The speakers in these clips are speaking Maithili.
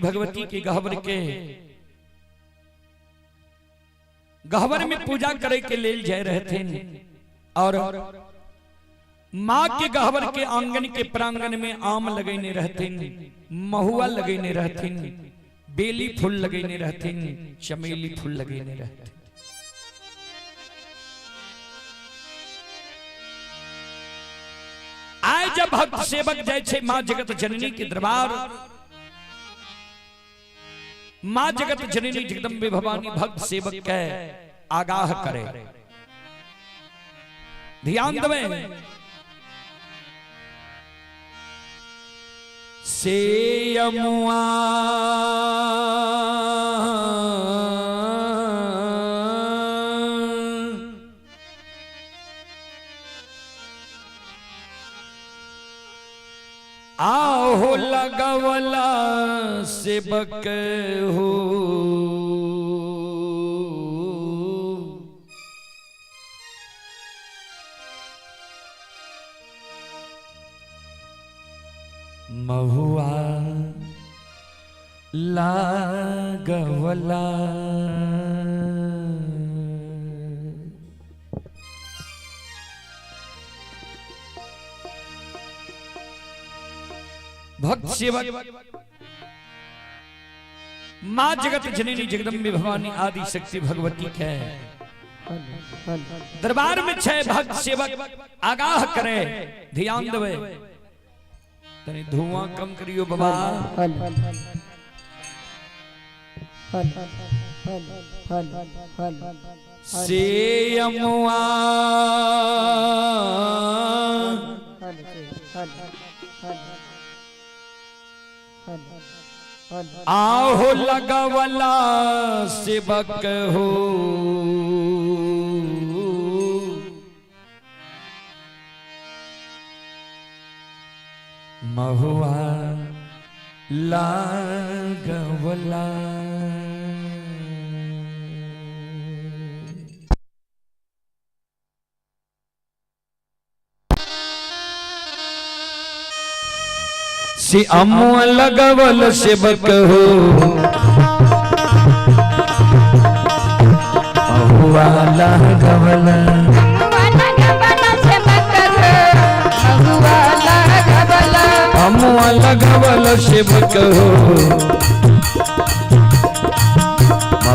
भगवती के गहबर के गहबर में पूजा करे के लेल जाय रहथिन और माँ के गहबर के आंगन के प्रांगण में आम लगेने रहथिन, महुआ लगेने रहथिन, बेली फूल लगेने रहथिन, चमेली फूल लगेने रहथिन। आय जब भक्त सेवक जाय छे माँ जगत जननी के दरबार, माँ जगत जननी जगदम्बे भवानी भक्त सेवक के आगाह करे। ध्यान देवे से यमुआ आहो लगवला सेवक हो, महुआ लागवला। भक्त सेवक माँ जगत जननी जगदम्बे भवानी आदि शक्ति भगवती के दरबार में छह भक्त सेवक आगाह करे। ध्यान देवे, तनी धुआं कम करियो बाबा। से यमुआ आहो लगवला सेवक हो, महुआ लागवला। से अमुआ लगवल सेवक हो, महुआ लागवला। अमुआ लगवल सेवक हो,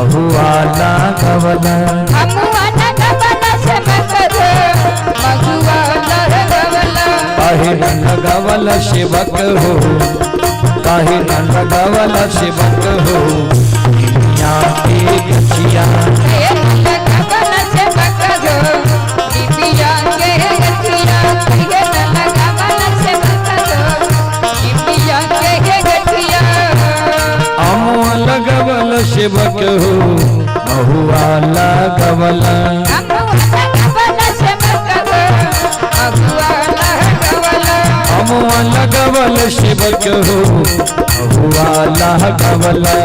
महुआ लागवला। काहे न लगवल सेवक हो, काहे न लगवल सेवक हो, निमिया के गछिया। अमुआ लगवल सेवक हो, महुआ लगवला। अमुआ लगवल सेवक हो, महुआ लगवला।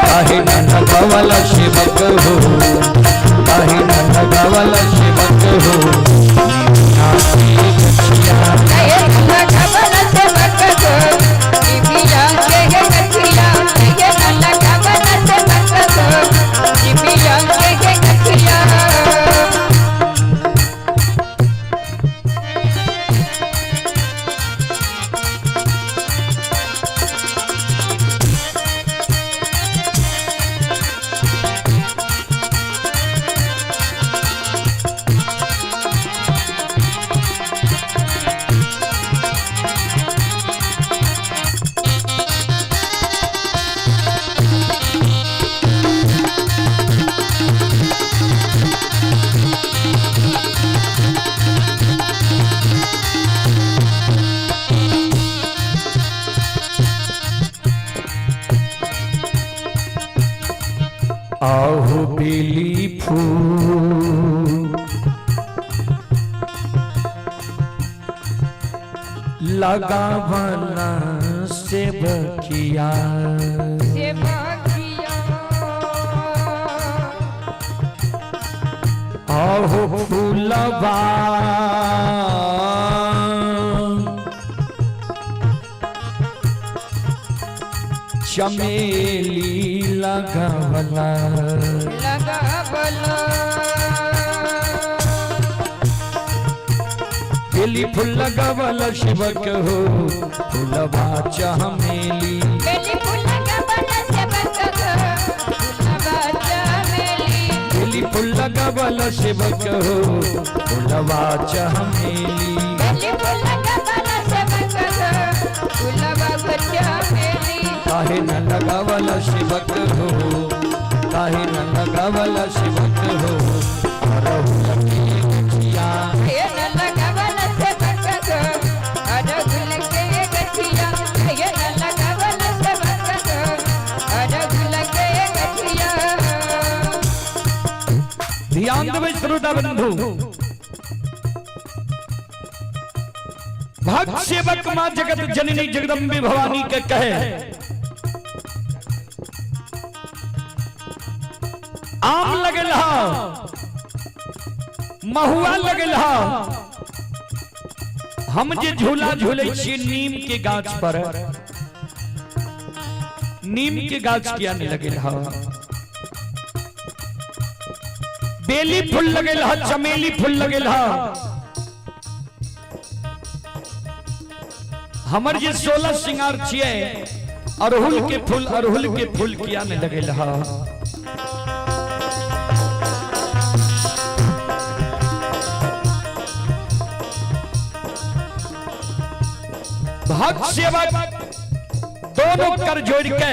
काहे न लगवल सेवक हो, काहे न लगवल सेवक हो, निमिया के गछिया। आहु बेली फूल लगावला सेवकिया, आहु फूलवा चमेली लगवला। लगावला। बेली फूल लगवला शिवक हो फूलवा चमेली। बेली फूल लगावला सेवक हो फुलवा चमेली। बेली फूल लगवला सेवक हो फूलवा चमेली। बेली फूल लगावला सेवक हो फुलवा चमेली। काहे न लगावला सेवक हो, काहे न लगावला सेवक हो अरहुल के गछिया। हे न लगावला सेवक हो अरहुल के गछिया। हे न लगावला सेवक हो अरहुल के गछिया। ध्यान देबै श्रोता बंधु, भक्त सेवक माँ जगत जननी जगदम्बे भवानी के कहे, आम लगल हा, महुआ लगल हा, हम जे झूला झूले छियै नीम के गाछ पर, नीम के गाछ किया नहीं लगल हा? बेली फूल लगल हा, चमेली फूल लगल हा, हमर जे 16 श्रृंगार छियै अरहुल के फूल, अरहुल के फूल किया नहीं लगल हा? भक्त सेवक दोनों कर जोड़ के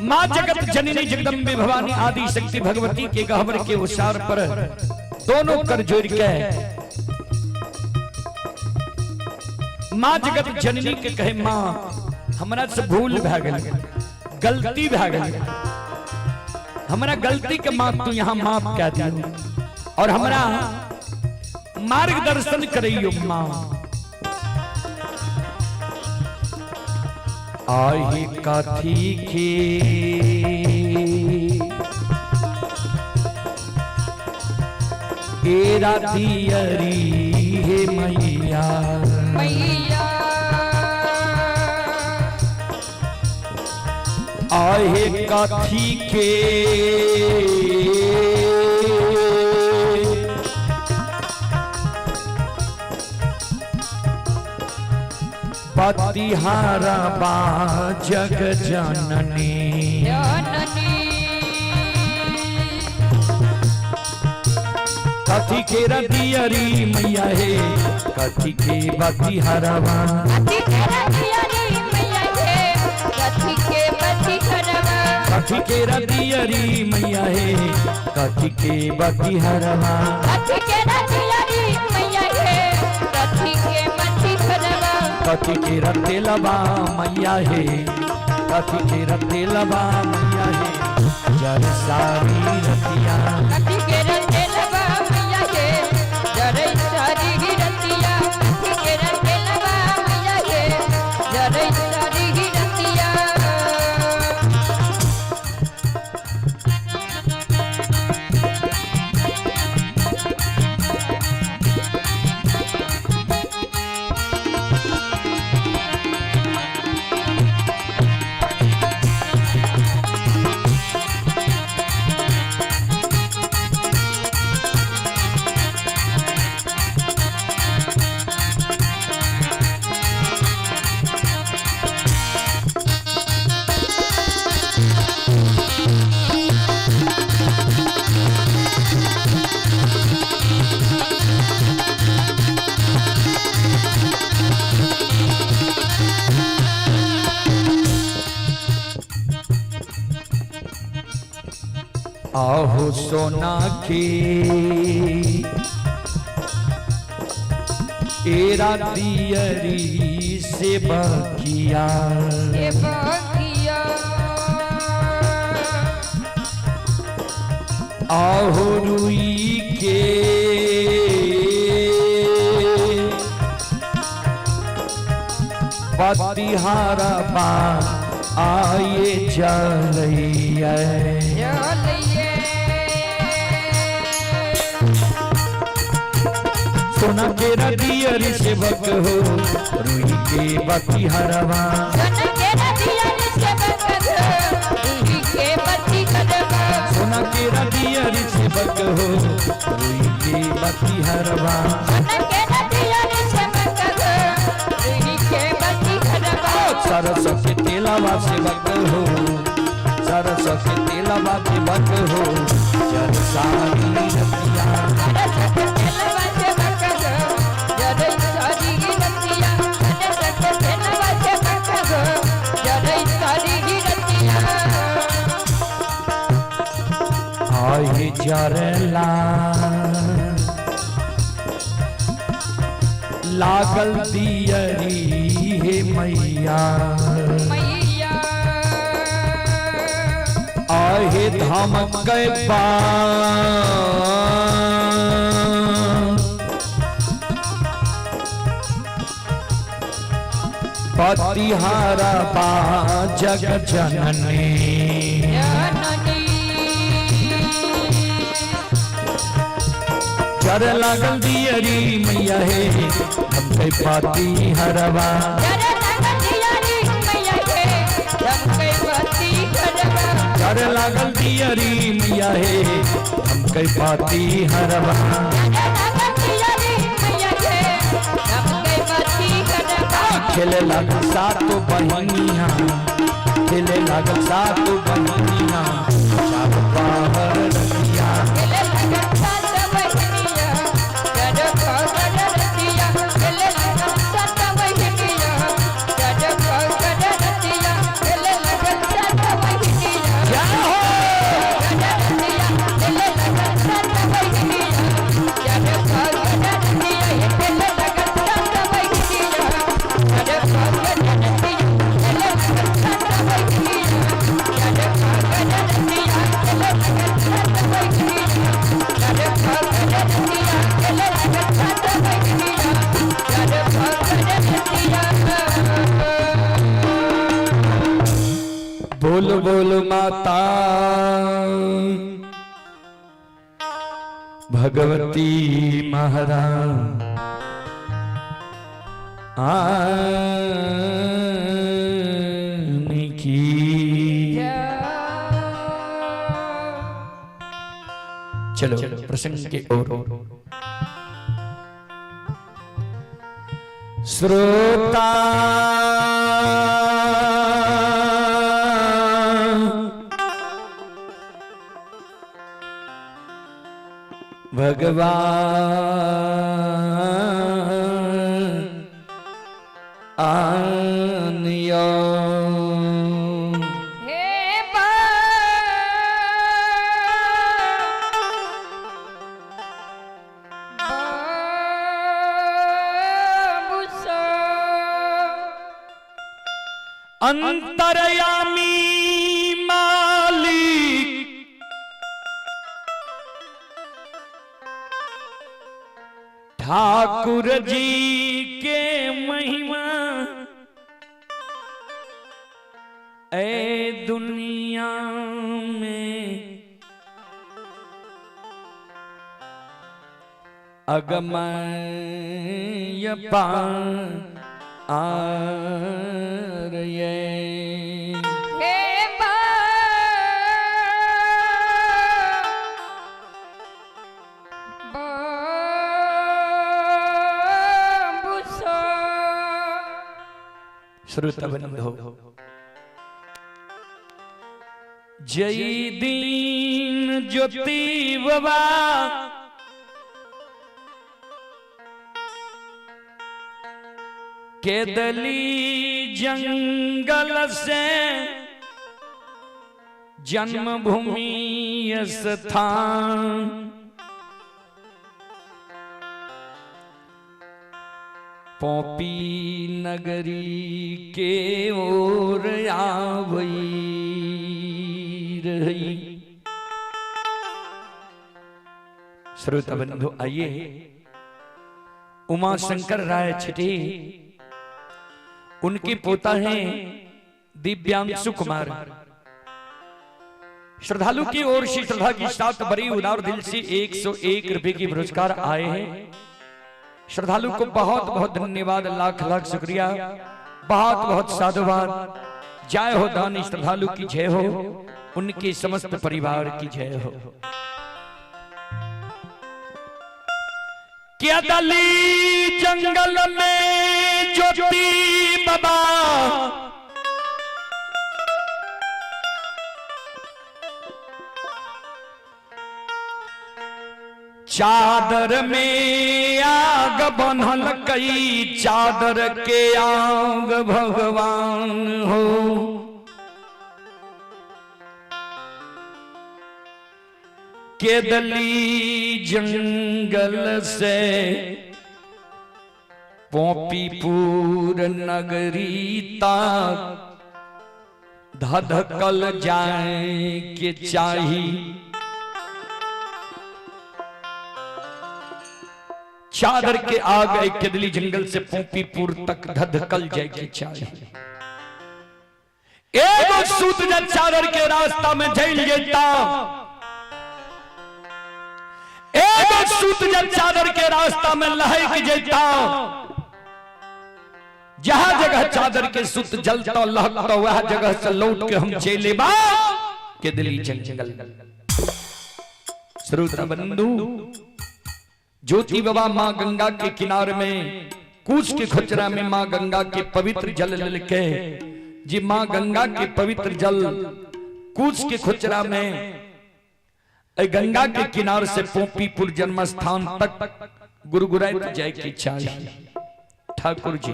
माँ जगत जननी जगदम्बे भवानी आदि शक्ति भगवती के गहवर के उसार पर दोनों कर जोड़ के माँ जगत जननी के कहे, माँ हमरा से भूल भए गेल, गलती भए गेल, हमरा गलती के माँ तू यहाँ माफ कह दियो और हमरा मार्गदर्शन करैयो माँ। आही कथी के एरा दियरी हे मैया। मैया। आहे कथी के पतिहारा बा जग जननी। जननी। कथी के रतियरी मैया हे, कथी के बतिहारवा। कथी के रतियरी मैया हे, कथी के बतिहरवा। कथी के रतियरी मैया हे, कथी के बतिहारवा। कथी के रतियरी मैया हे, कथी के बतिहरवा। कथी के रतेलबा मैया हे, कथी के रतेलबा मैया हे, जर सारी रतिया। कथी के रतेलबा मैया हे, जरै सारी रतिया। कथी के रतेलबा मैया हे, जरै सारी रतिया। आहो सोना के एरा दियरी से बकिया। से बकिया। आहो रुई के पतिहारा बा आए चलैया। चलिए। सोना के रदियरी सेवक हो, रुई के बती हरवा। सोना के रदियरी सेवक हो, रुई के बती हरवा। सोना के रदियरी सेवक हो, रुई के बती हरवा। सोना के रदियरी सेवक हो, रुई के बती हरवा। सरस के तेलावा सेवक हो, सरस के तेलावा सेवक हो, जर सारी रतिया। सरस के तेलवा सेवक हो, जर सारी रतिया। सरस के तेलवा सेवक हो, जर सारी रतिया। आहे जरला लागल दियरी हे मैया, मैया। आहे धमक बा पतिहारा बा जग जननी। जननी। चर लागल दियरी मैया हे, धमकै पाती हरवा। जर लागल दियरी मैया हे, धमकै पाती हरवा। चर लागल दियरी मैया हे, धमकै पाती हरवा। जर लागल दियरी मैया हे, धमकै पाती हरवा। खेले लागल सातो बहिनिया, खेले लागल सातो बहिनिया, चार पहर रतिया। खेले लागल सात बहिनिया, जर पहर रतिया। खेले लागल सात बहिनिया, जर पहर रतिया। खेले लागल सात बहिनिया। जय हो। रतिया, खेले लागल सात बहिनिया, जर पहर रतिया। खेले लागल सात बहिनिया, जर पहर रतिया। खेले लागल सात बहिनिया, जर पहर रतिया। खेले लागल सात बहिनिया, जर पहर रतिया। खेले लागल सात बहिनिया, जर पहर रतिया। बोल बोल माता भगवती महाराज आने की। चलो प्रसंग के ओर। श्रोता भगवान आनियो। हे बाबूसा। अंतरयामी मालिक ठाकुर जी के महिमा ए दुनिया में अगमय पार ये। हे बाबूसा। श्रोता बंधो, जय दीन ज्योति बाबा केदली जंगल से जन्मभूमि स्थान पोपी नगरी के ओर आवई रही। श्रोता बंधु आइए, उमा शंकर राय छिटी उनके पोता हैं दिव्यांशु कुमार। श्रद्धालु की ओर से श्रद्धा की साथ बड़ी उदार दिल से 101 रुपए की पुरस्कार आए हैं। श्रद्धालु को बहुत बहुत धन्यवाद, लाख लाख शुक्रिया, बहुत बहुत साधुवाद। जय हो दानी श्रद्धालु की जय हो, उनके समस्त परिवार की जय हो। क्या दली जंगल में ज्योति बाबा चादर में आग बनल कई, चादर के आग भगवान हो। केदली जंगल से पोपीपुर नगरी तक धधकल जाए के चाही। चादर के आग केदली जंगल से पोपीपुर तक धधकल जाए के चाही। एगो सूत जब चादर के रास्ता में झेल जेता, एगो सूत जब चादर के रास्ता में लहक जेता, जहां जगह चादर के सूत जलता लहकता वह जगह से लौट के हम चले बा के दिली जंगल। श्रोता बंधु, ज्योति बाबा मां गंगा के किनारे में कूच के खुचरा में मां गंगा के पवित्र जल ललके जी, मां गंगा के पवित्र जल कूच के खुचरा में गंगा के किनार से पोपीपुर जन्म स्थान तक गुरगुराइत जाए की चाहिए। ठाकुर जी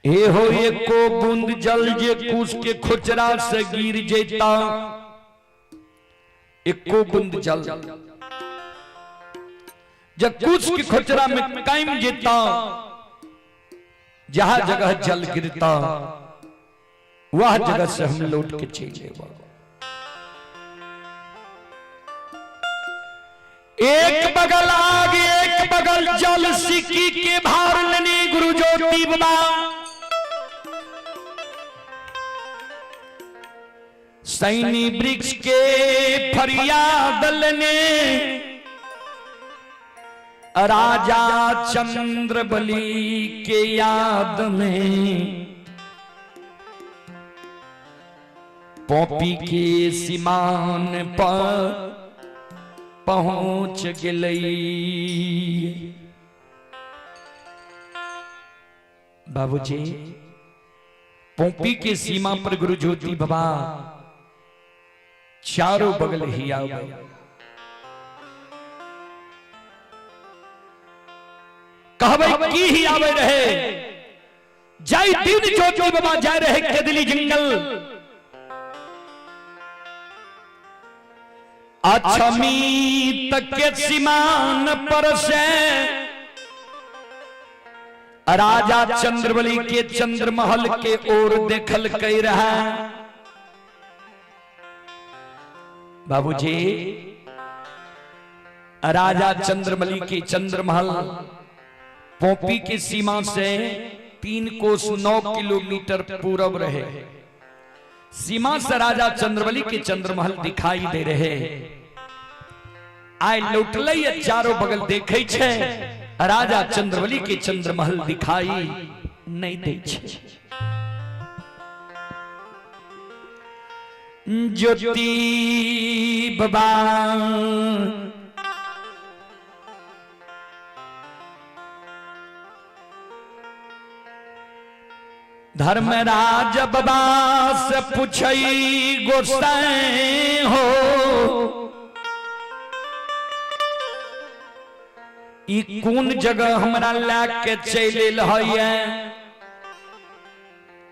हे हो एको बूंद जल जे कूच के खुचरा से गिर जेता, एको बूंद जल जब कूच के खुचरा में कायम जेता, जहां जगह जल गिरता वह जगह से हम लौट के चले। एक बगल आग एक बगल जल, सिक्की के भार लेनी गुरु ज्योति बाबा। सैनी वृक्ष के फरियाद लेने राजा चंद्रबली के याद में पोपी के सीमान पर पहुंच गई। बाबूजी पोपी के सीमा पर गुरु ज्योति बाबा चारों बगल ही आवे। कहबे की ही आवे रहे, जाई दिन ज्योति बाबा जाए रहे केदली जंगल। अछमी तक के सीमान पर से राजा चंद्रबली के चंद्रमहल के ओर देखल कई रहा। बाबूजी राजा चंद्रबली के चंद्रमहल पोपी की सीमा से 3 कोस 9 किलोमीटर पूरब रहे। सीमा से राजा चंद्रबली के चंद्रमहल दिखाई दे रहे। आय लौटलै चारों बगल देखे छे, राजा चंद्रबली के चंद्रमहल दिखाई नहीं दे छे। ज्योति बाबा धर्मराज बाबा से पूछई गोसाई हो, ई कोन जगह हमरा ला के चलि एल है,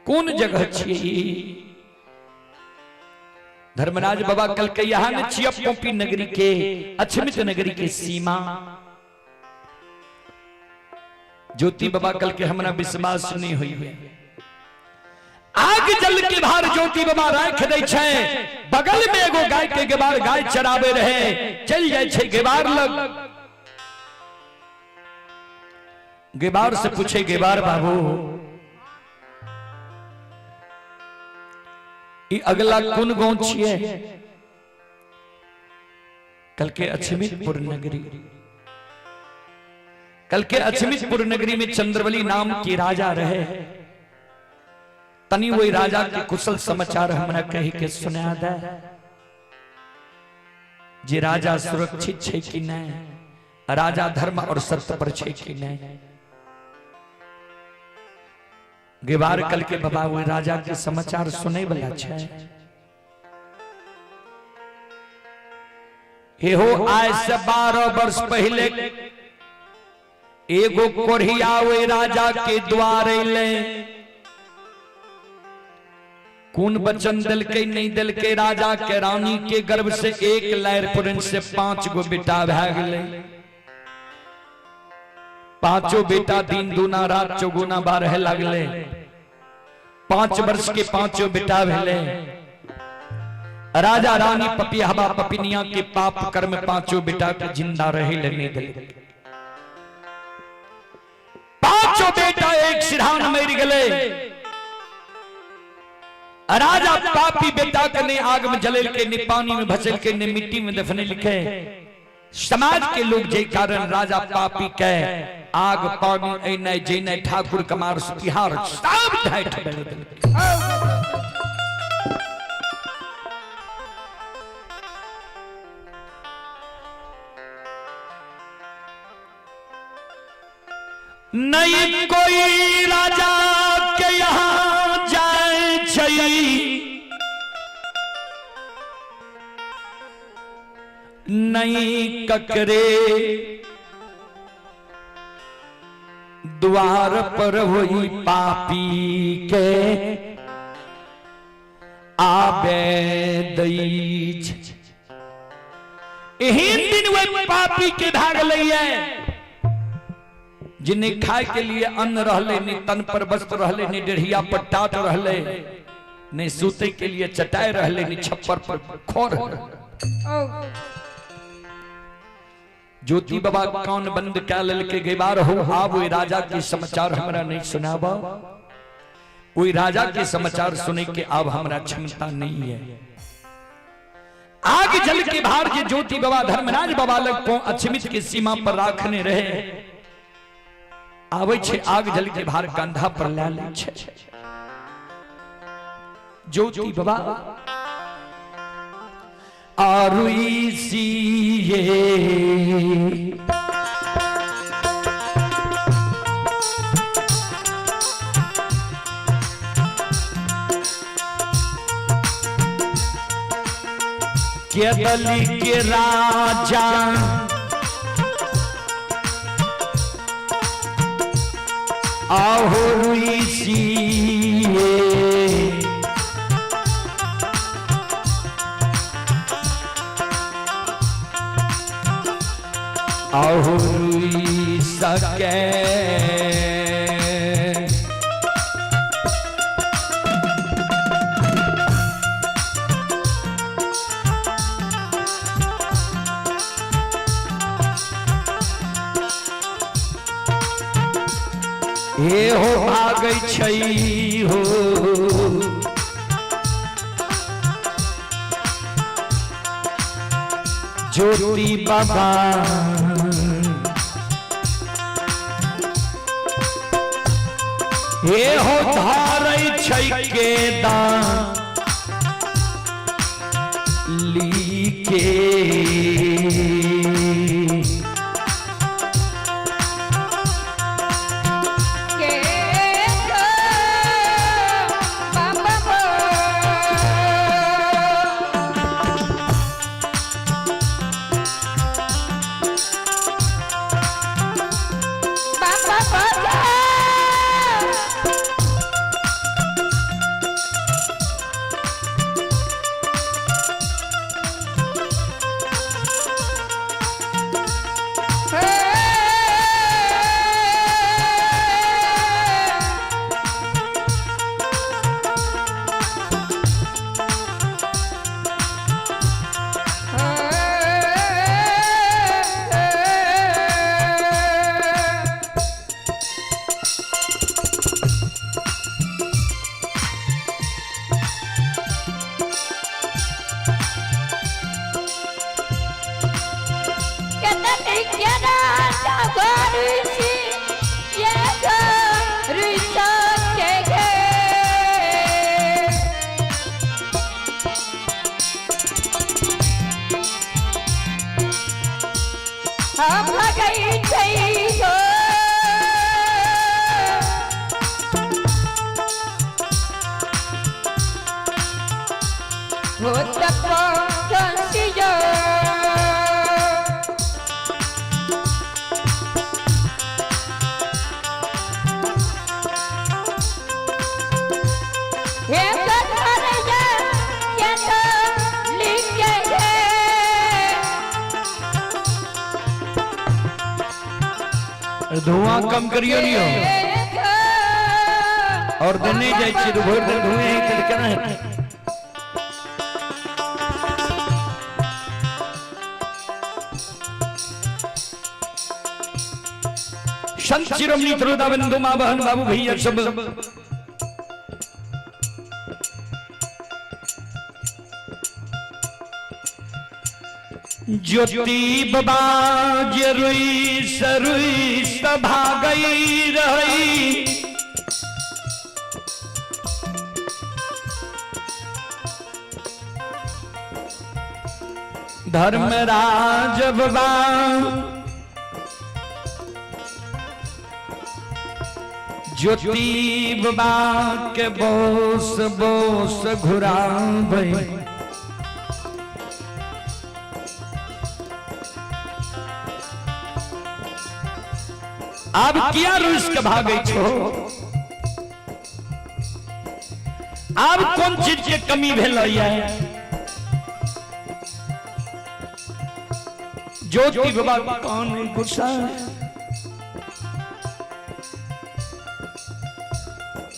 कोन जगह छियै? धर्मराज बाबा कल के यहाँ ने छियै पोपी नगरी के अछमित नगरी के सीमा। ज्योति बाबा कल के हमरा विश्वास नहीं हुई है। आग जल के भार ज्योति बाबा राख दै छै, बगल में एगो गाय के गेबार गाय चरावे रहे, चल जाय छै गेबार लग। गेबार से पूछे गेबार बाबू ई अगला कोन गांव छियै? कल के अछमितपुर नगरी। कल के अचमितपुर नगरी में चंद्रबली नाम के राजा रहे। तनी वही राजा के कुशल समाचार हमरा कही के सुना दे जे राजा सुरक्षित छै कि नहीं, राजा धर्म और सत्य पर छै कि नहीं। गेबार कल के बाबा वही राजा के समाचार सुनै वाला छै। एहो आय से 12 वर्ष पहले एगो कोढ़िया ओहि राजा के द्वार अयलै। कोन वचन दिलकै नहीं दिलकै, राजा के रानी के गर्भ से एक लैर पुरन से 5 गो बेटा भए गेलै। पांचों बेटा दिन दूना रात चौगुना बारह लगले। 5 वर्ष के पांचों बेटा भेले। राजा रानी पपिहबा पपिनिया के पाप कर्म पांचों बेटा के जिंदा रहे ले नहीं दिलकै। पांचों बेटा एक सिरहान मर गए। राजा पापी बेटा के ने आग में जलेल के, ने पानी में भसेल के, ने मिट्टी में दफनेलकै। समाज के लोग जे कारण राजा पापी के आग पानी ऐने जेने ठाकुर कमार तिहार सब ढाठ बन देलकै। नहीं कोई राजा के यहाँ जाए छै, नहीं ककरे द्वार पर होई पापी के आबे दई छै। एहन दिन वह पापी के भाग लैये जिन्हें खाए के लिए अन्न रहले, ने तन पर वस्त्र रहले, ने डेढ़िया पर टाट रहले, ने सूते के लिए चटाई रहले, ने छप्पर पर खोर। ज्योति बाबा कान बंद कै लेलकै, गेबार हो आब ओहि राजा के समाचार हमरा नहीं सुनाब। ओहि राजा के समाचार सुने के आब हमरा क्षमता नहीं है। आग जल के भार जे ज्योति बाबा धर्मराज बाबा लग पहुं अछमित के सीमा पर राखने रहे। आबै छै आग जल के भार कंधा पर लै लै छै। ज्योति बाबा आरुई सीए के बलि के राजा आहो रुई सीए आहो रुई सके। हे हो भागै छै हो ज्योति बाबा हे हो धारै छै के ली के। के गो बाबा गो। बाबा बाबा। धुआं कम करियो नियो और देने जाइ छी तऽ भरि दिन धुएं हेतै तऽ केना हेतै? संत शिरोमणि त्रोदा बंधु माँ बहन बाबू भैया सब ज्योति बाबा जे रुई सरुई सभा गई रही। धर्मराज बाबा ज्योति बाबा के बोस बोस घुराबै। आब किया रुस के भागै छो? आब कोन चीज के कमी भेलैया? ज्योति बाबा कौन गुस्सा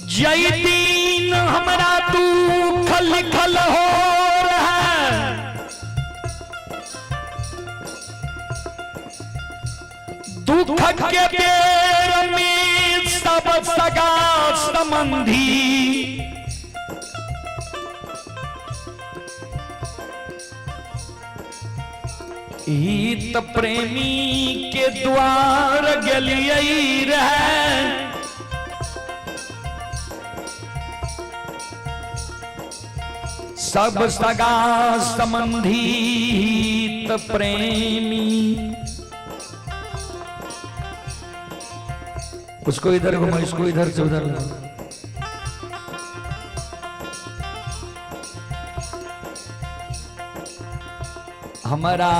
जय दिन हमरा दुख लिखल हो रहा दुख के बेर में सब सगा संबंधी हित प्रेमी के द्वार गेलियै रहे। सब सगा संबंधी हित प्रेमी। उसको इधर घुमा, इसको इधर से उधर घुमा। हमारा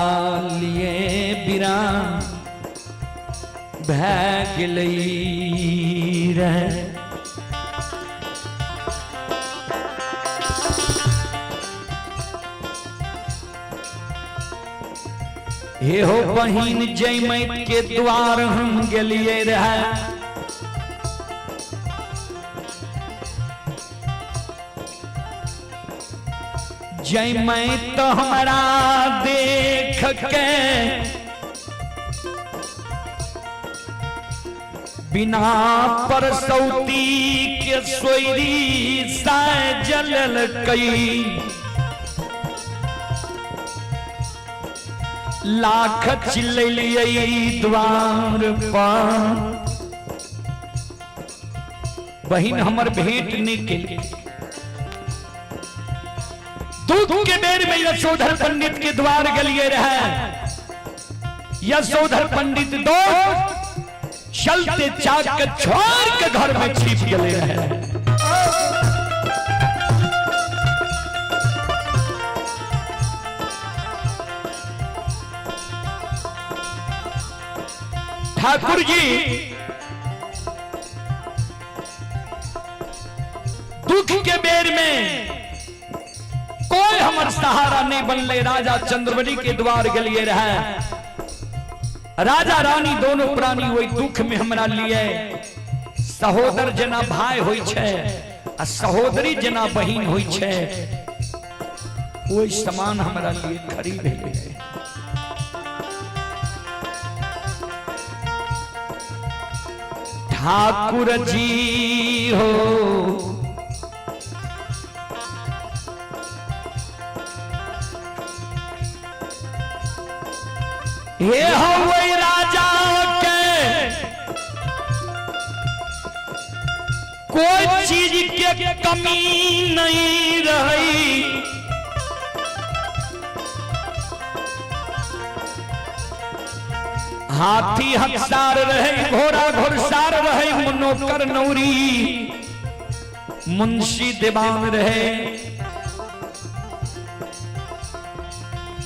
लिए बिरा भै गेलै रहे। हे हो बहिन जयमैत के द्वार हम गेलिए रहे। जयमैत हमरा देख के बिना परसौती के सोयरी साजल कई लाख चिल्लैलियै द्वार पर। बहिन हमर भेंट नहीं केलकै। दुख के बेर में यशोधर पंडित के द्वार गेलिए रहे। यशोधर पंडित दो चलते चाक के छोड़ के घर में छिप गए रहे। ठाकुर जी दुख के बेर में कोई हमर सहारा नहीं बनले। राजा चंद्रबली के द्वार गेलिए रहे। राजा रानी दोनों प्राणी वही दुख में हमरा लिए सहोदर जना भाई होई छे आ सहोदरी जना बहिन होई छे, ओहि समान हमरा लिए खड़ी भेलै। ठाकुर जी हो हे हो वही राजा के कोई चीज के कमी नहीं रही। हाथी हकसार रहे, घोड़ा घोड़सार रहे, नौकर नौरी मुंशी दीवान रहे।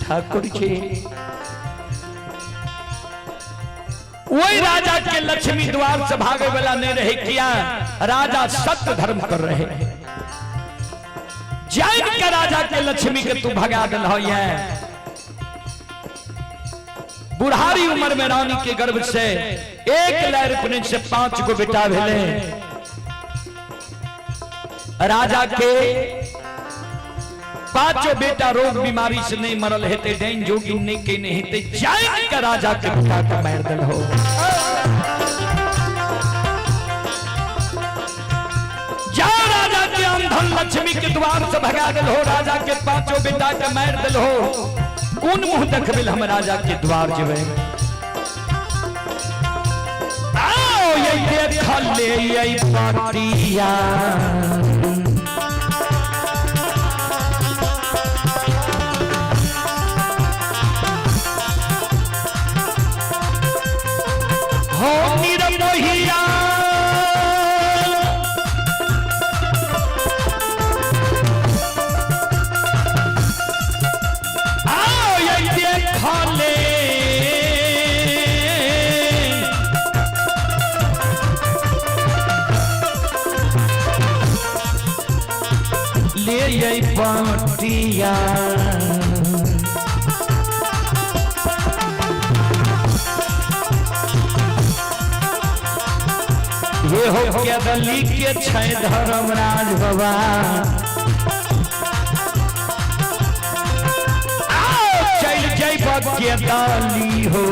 ठाकुर जी वही राजा के लक्ष्मी द्वार से भागे वाला नहीं रहे। किया राजा सत्य धर्म कर रहे। जैन के राजा के लक्ष्मी के तू भगा दिल हो। बुढ़ारी उम्र में रानी के गर्भ से एक लहर अपने से 5 गो बेटा भेले। राजा के पांचों बेटा रोग बीमारी से नहीं मरल हेते, डैन जोगी नहीं के नहीं हेते, जान के राजा के बेटा के मार दल हो। जा राजा के अंधन लक्ष्मी के द्वार से भगा दल हो, राजा के पांचों बेटा के मार दल हो। कोन मुंह देखबिल हम राजा के द्वार जेबै? आओ ये देखले ये पाटिया, हो निरमोहिया आओ ये देखले ले ये पाटिया। ये हो केदली के छै धर्मराज बाबा, आओ चल जैब केदली हो।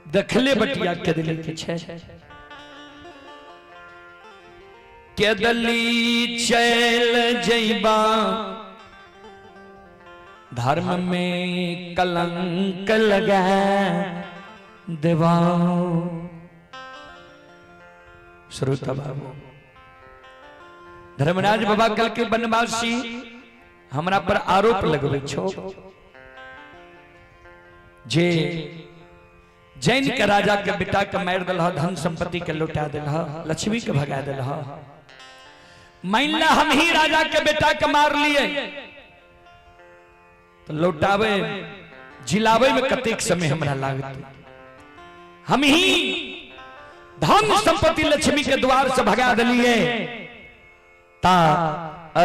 देखले बटिया केदली के छै, केदली चल जैबा धर्म में कलंक लगा देवा। श्रोता बाबू, धर्मराज बाबा कल के बनवासी हमरा पर आरोप लगबै छो जे जैन के राजा के बेटा के मार दिल, धन संपत्ति के लौटा दिल, लक्ष्मी के भगा दिल। मान ला हम ही राजा के बेटा के मार लिए तो लौटावे जिलावे में कतेक समय हमरा लागत। हम ही धन संपत्ति लक्ष्मी के द्वार से भगा दिलिए ता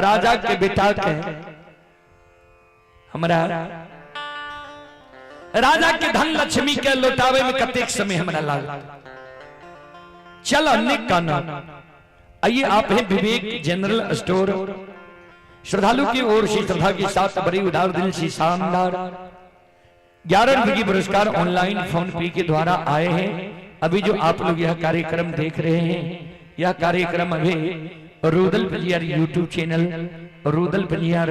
राजा के बेटा के हमरा राजा के धन लक्ष्मी के लौटावे में कतेक समय हमरा लागत। चलो निकाना आइए, आप हैं विवेक जनरल स्टोर। श्रद्धालु की ओर से श्रद्धा के साथ बड़ी उदार दिल से शानदार 11 रुपए की पुरस्कार ऑनलाइन फोन पे के द्वारा आए हैं। अभी जो आप लोग यह कार्यक्रम देख रहे हैं, यह कार्यक्रम अभी Rudal Panjiyar YouTube channel, Rudal Panjiyar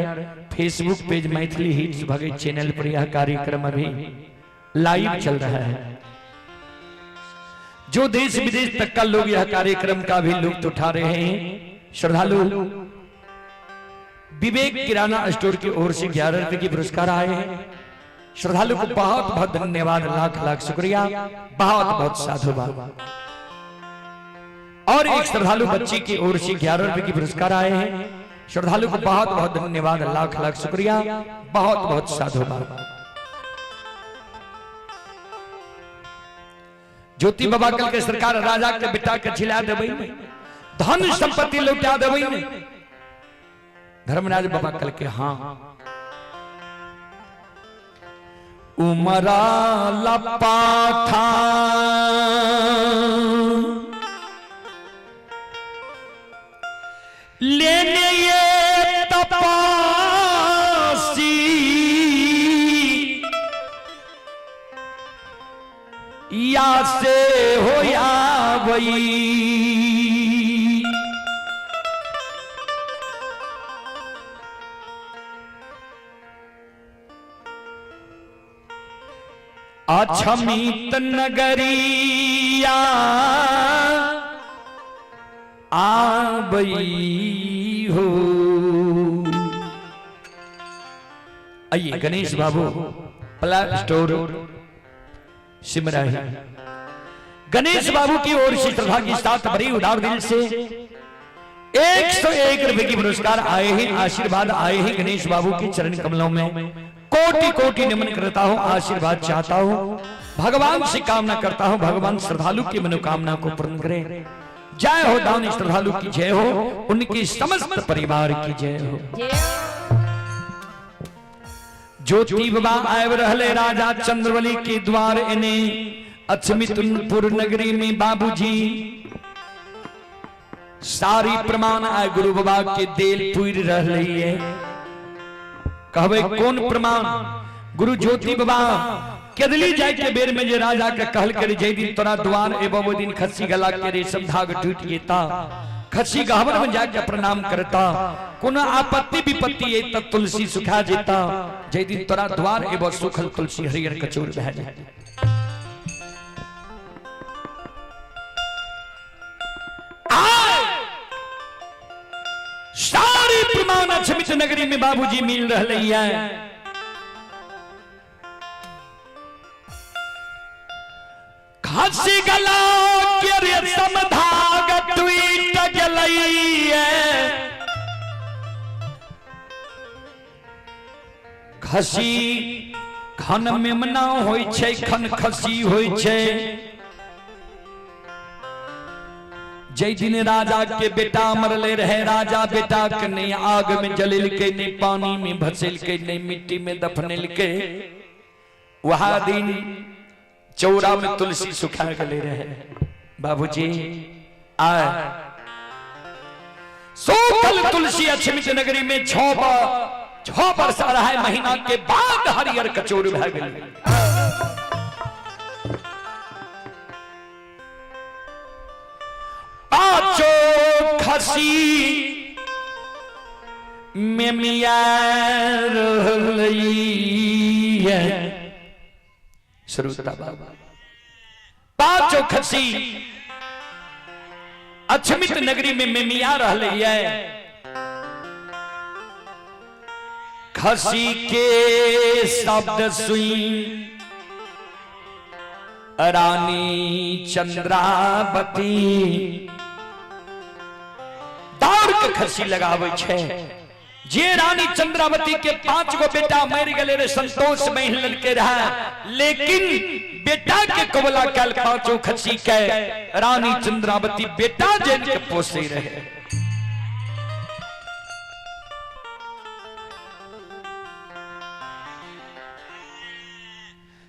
Facebook page, Maithili hits Bhagat channel पर यह कार्यक्रम अभी लाइव चल रहा है। जो देश विदेश तक का लोग यह कार्यक्रम का भी लुत्फ उठा रहे हैं। श्रद्धालु विवेक किराना स्टोर की ओर से 11 रुपए की पुरस्कार आए हैं। श्रद्धालु को बहुत बहुत धन्यवाद, लाख लाख शुक्रिया, बहुत बहुत साधुवाद। और एक श्रद्धालु बच्ची की ओर से 11 रुपए की पुरस्कार आए हैं। श्रद्धालु को बहुत बहुत धन्यवाद, लाख लाख शुक्रिया, बहुत बहुत साधुवाद। ज्योति बाबा कल के सरकार राजा के बेटा के झिला देबै, धन संपत्ति लौटा देबै। धर्मराज बाबा कल के हाँ उमरा लपाथा लेने ये तपासी या से हो या वही। अक्षमित नगरिया आबई हो। आइए गणेश बाबू प्ला स्टोर सिमराही, गणेश बाबू की ओर से श्रद्धा के साथ बड़ी उदार दिल से 101 रुपए की पुरस्कार आए हैं, आशीर्वाद आए हैं। गणेश बाबू के चरण कमलों में कोटि कोटि नमन करता हूं, आशीर्वाद चाहता हूं, भगवान से कामना करता हूं, भगवान श्रद्धालु की मनोकामना को पूर्ण करे। जय हो दान श्रद्धालु की जय हो, उनकी समस्त परिवार की जय हो। ज्योति बाबा आए रहले राजा चंद्रबली के द्वार इने अक्षमितपुर नगरी में बाबूजी सारी प्रमाण आए गुरु बाबा के देल पूर रहले है। कहबे कौन प्रमाण? गुरु ज्योति बाबा केदली जाय के बेर में जे राजा के कहल करे जय दिन तोरा द्वार एबो वो दिन खस्सी गला के रेशम धाग टूट जेता, खस्सी गहबर में जाके प्रणाम करता, कोनो आपत्ति विपत्ति ए त तुलसी सुखा जेता, जय दिन तोरा द्वार एबो सुखल तुलसी हरियर कचूर भए जाए। सारी प्रमाण अक्षमित नगरी में बाबूजी मिल रहे है। खांसी गला के रेशम धाग टूट गेलैया, खसी खन मेमना होइ छै, खन खसी होइ छै। जै दिन राजा के बेटा मरले रहे, राजा बेटा के नहीं आग में जलेलके, नहीं पानी में भसेलके, नहीं मिट्टी में दफनेलके, वह दिन चौरा में तुलसी सुखा गले रहे। बाबूजी आए सोकल तुलसी अक्षमित नगरी में 6 वर्ष 2.5 महीना के बाद हरियर कचोर भए गेल। पांचो खसी मेमिया रहलैया। श्रोता बाबा पांचों खसी अक्षमित नगरी में मेमिया रहलैया। खसी के शब्द सुई रानी चंद्रावती दौड़ के खसी लगावे छे। जे रानी चंद्रावती के 5 गो बेटा मर गए रे, संतोष में लड़के रहा, लेकिन बेटा के कबला कल पांचों खसी के रानी चंद्रावती बेटा जन के पोसे रहे।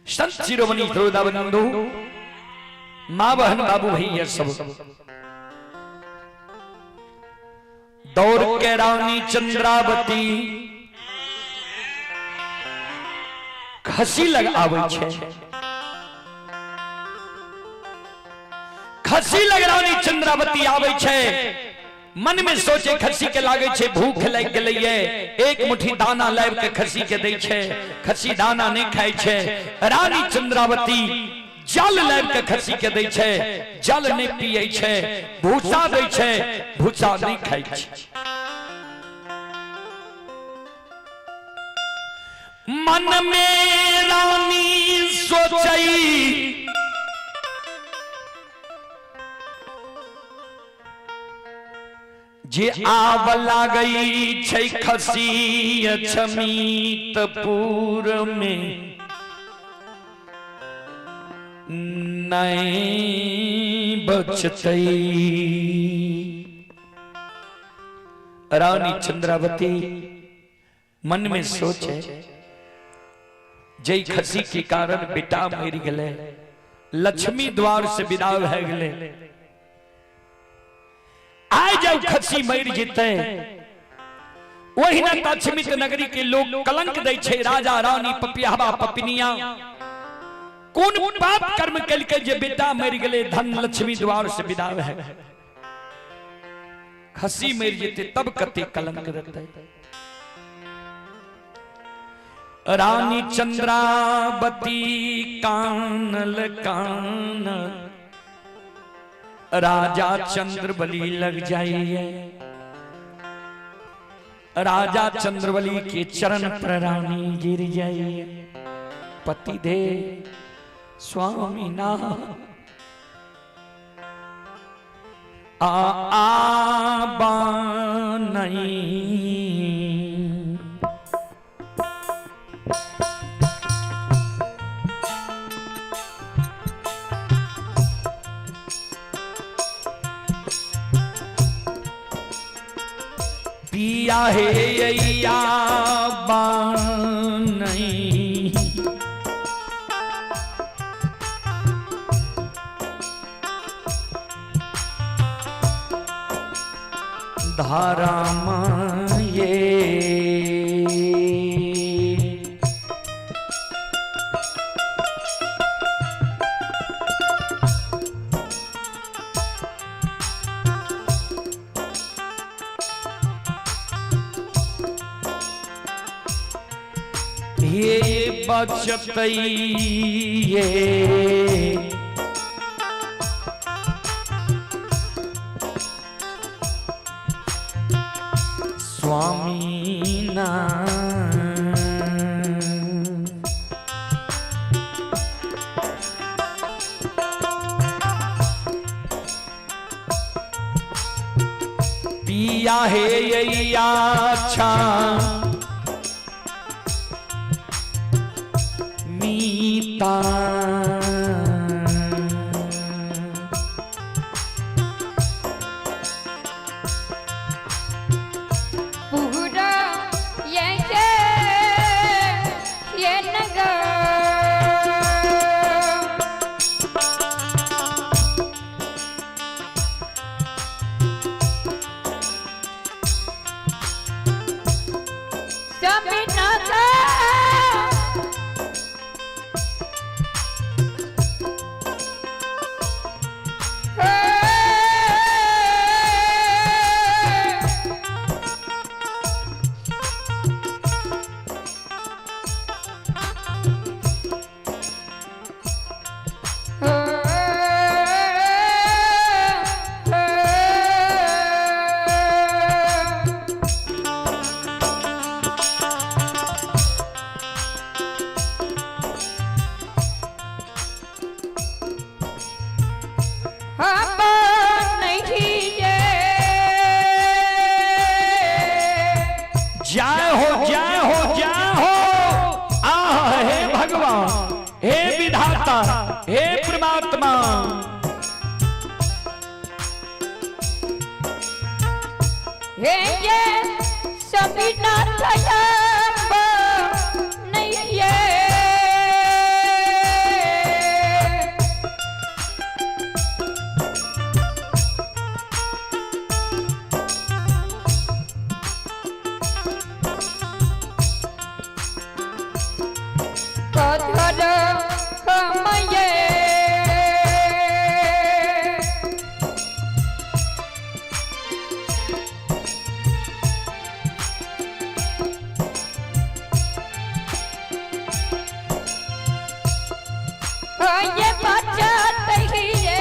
संत शिरोमणि श्रोता बंधु, माँ बहन बाबू भैया सब दौड़ के रानी चंद्रावती खसी लग आवे छे। खसी लग रानी चंद्रावती आवे छे, मन में सोचे खसी के लागे छे भूख लग गेलै, एक मुट्ठी दाना लाब के खसी के दै छे, खसी दाना नहीं खाय छे। रानी चंद्रावती जल लाब के खसी के दै छे, जल नहीं पिए छे, भूसा दै छे, भूसा नहीं खाय छे। मन में रानी सोचई जे आब लागै छै खसी अछमीतपुर में नहीं बचतै। रानी चंद्रावती मन में सोचे, जय खसी के कारण बेटा मर गए, लक्ष्मी द्वार से विदा भए गए, आय जब खसी मर जेतै ओहिना तछमित नगरी के लोग कलंक दै छै, राजा रानी पपियाबा पपिनिया कोन पाप कर्म केलकै जे बेटा मर गेलै, धन लक्ष्मी द्वार से विदा भए गेलै। खसी मर जेतै तब कते कलंक देतै। रानी चंद्रावती कानल कान राजा चंद्रबली लग जाइए, राजा चंद्रबली के चरण पर रानी गिर जाइए। पति दे स्वामी ना आ आ नहीं। पिया हे अय्या नहीं। धारा ये हे बचतै ये स्वामी ना। पिया हे अच्छा मीता पूरा ये ये नगर समिनाथा जय हो जय हो जय हो। आह हे भगवान, हे विधाता, हे परमात्मा। हे ये समीनाथ नहीं ये कधर कमये ये बचत ही रे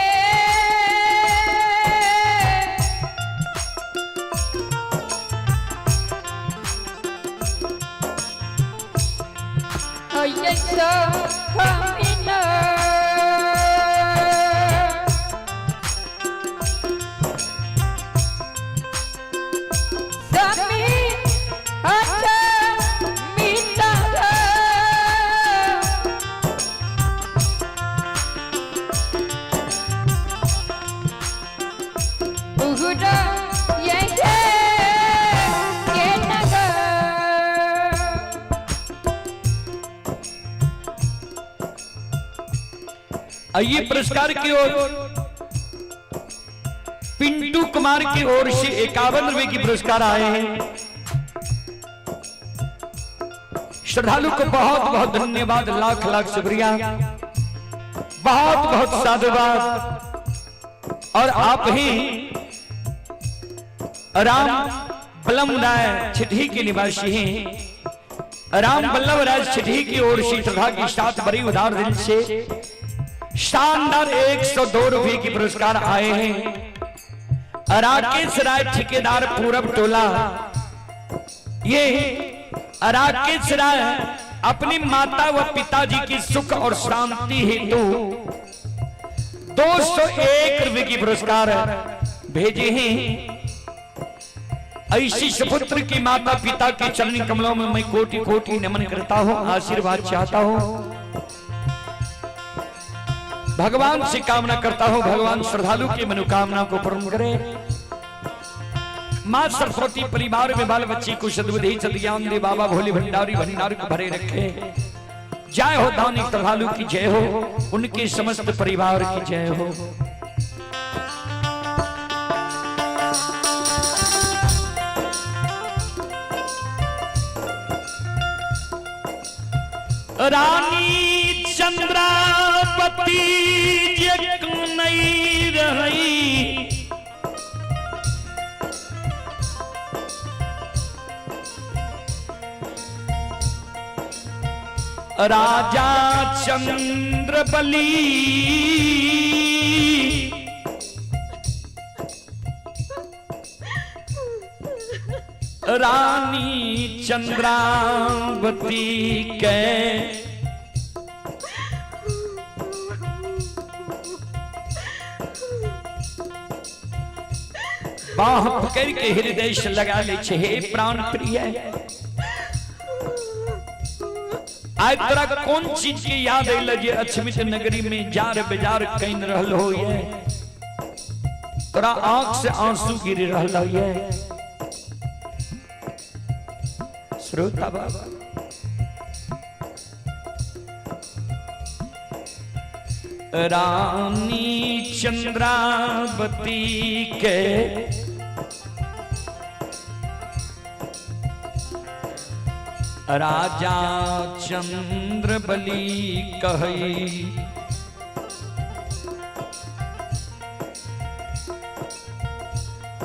ये सब आइए पुरस्कार की ओर पिंटू कुमार की ओर से 51 रुपए की पुरस्कार आए हैं। श्रद्धालु को बहुत बहुत धन्यवाद, लाख लाख शुक्रिया, बहुत बहुत साधुवाद। और आप ही राम बलम राय छिटही के निवासी हैं। राम बल्लभ राय छिटही की ओर से श्रद्धा के साथ बड़ी उदार दिल से शानदार 102 रुपए की पुरस्कार आए हैं। राकेश राय ठेकेदार पूरब टोला, ये राकेश राय अपनी माता व पिताजी की सुख और शांति हेतु 201 रुपए की पुरस्कार भेजे हैं। ऐसी सुपुत्र की माता पिता के चरण कमलों में मैं कोटि कोटि नमन करता हूं, आशीर्वाद चाहता हूं, भगवान से कामना करता हूं, भगवान श्रद्धालु की मनोकामना को पूर्ण करे। मां सरस्वती परिवार में बाल बच्चे को सद्बुद्धि सद्ज्ञान दे, बाबा भोले भंडारी भंडार को भरे रखे। जय हो दानी श्रद्धालु की जय हो, उनके समस्त परिवार की जय हो। रानी चंद्रावती जे नहीं रही, राजा चंद्र बली रानी चंद्रावती के बाह पकड़ के हृदय से लगा ले छे, हे प्राण प्रिय, आइ तोरा कोन चीज के याद अइल जे अछमित नगरी में जार बेजार can रहल हो, ये तोरा आंख से आंसू गिर रहल हो। ये श्रोता बाबा, रानी चंद्रावती के राजा चंद्र बलि कहई,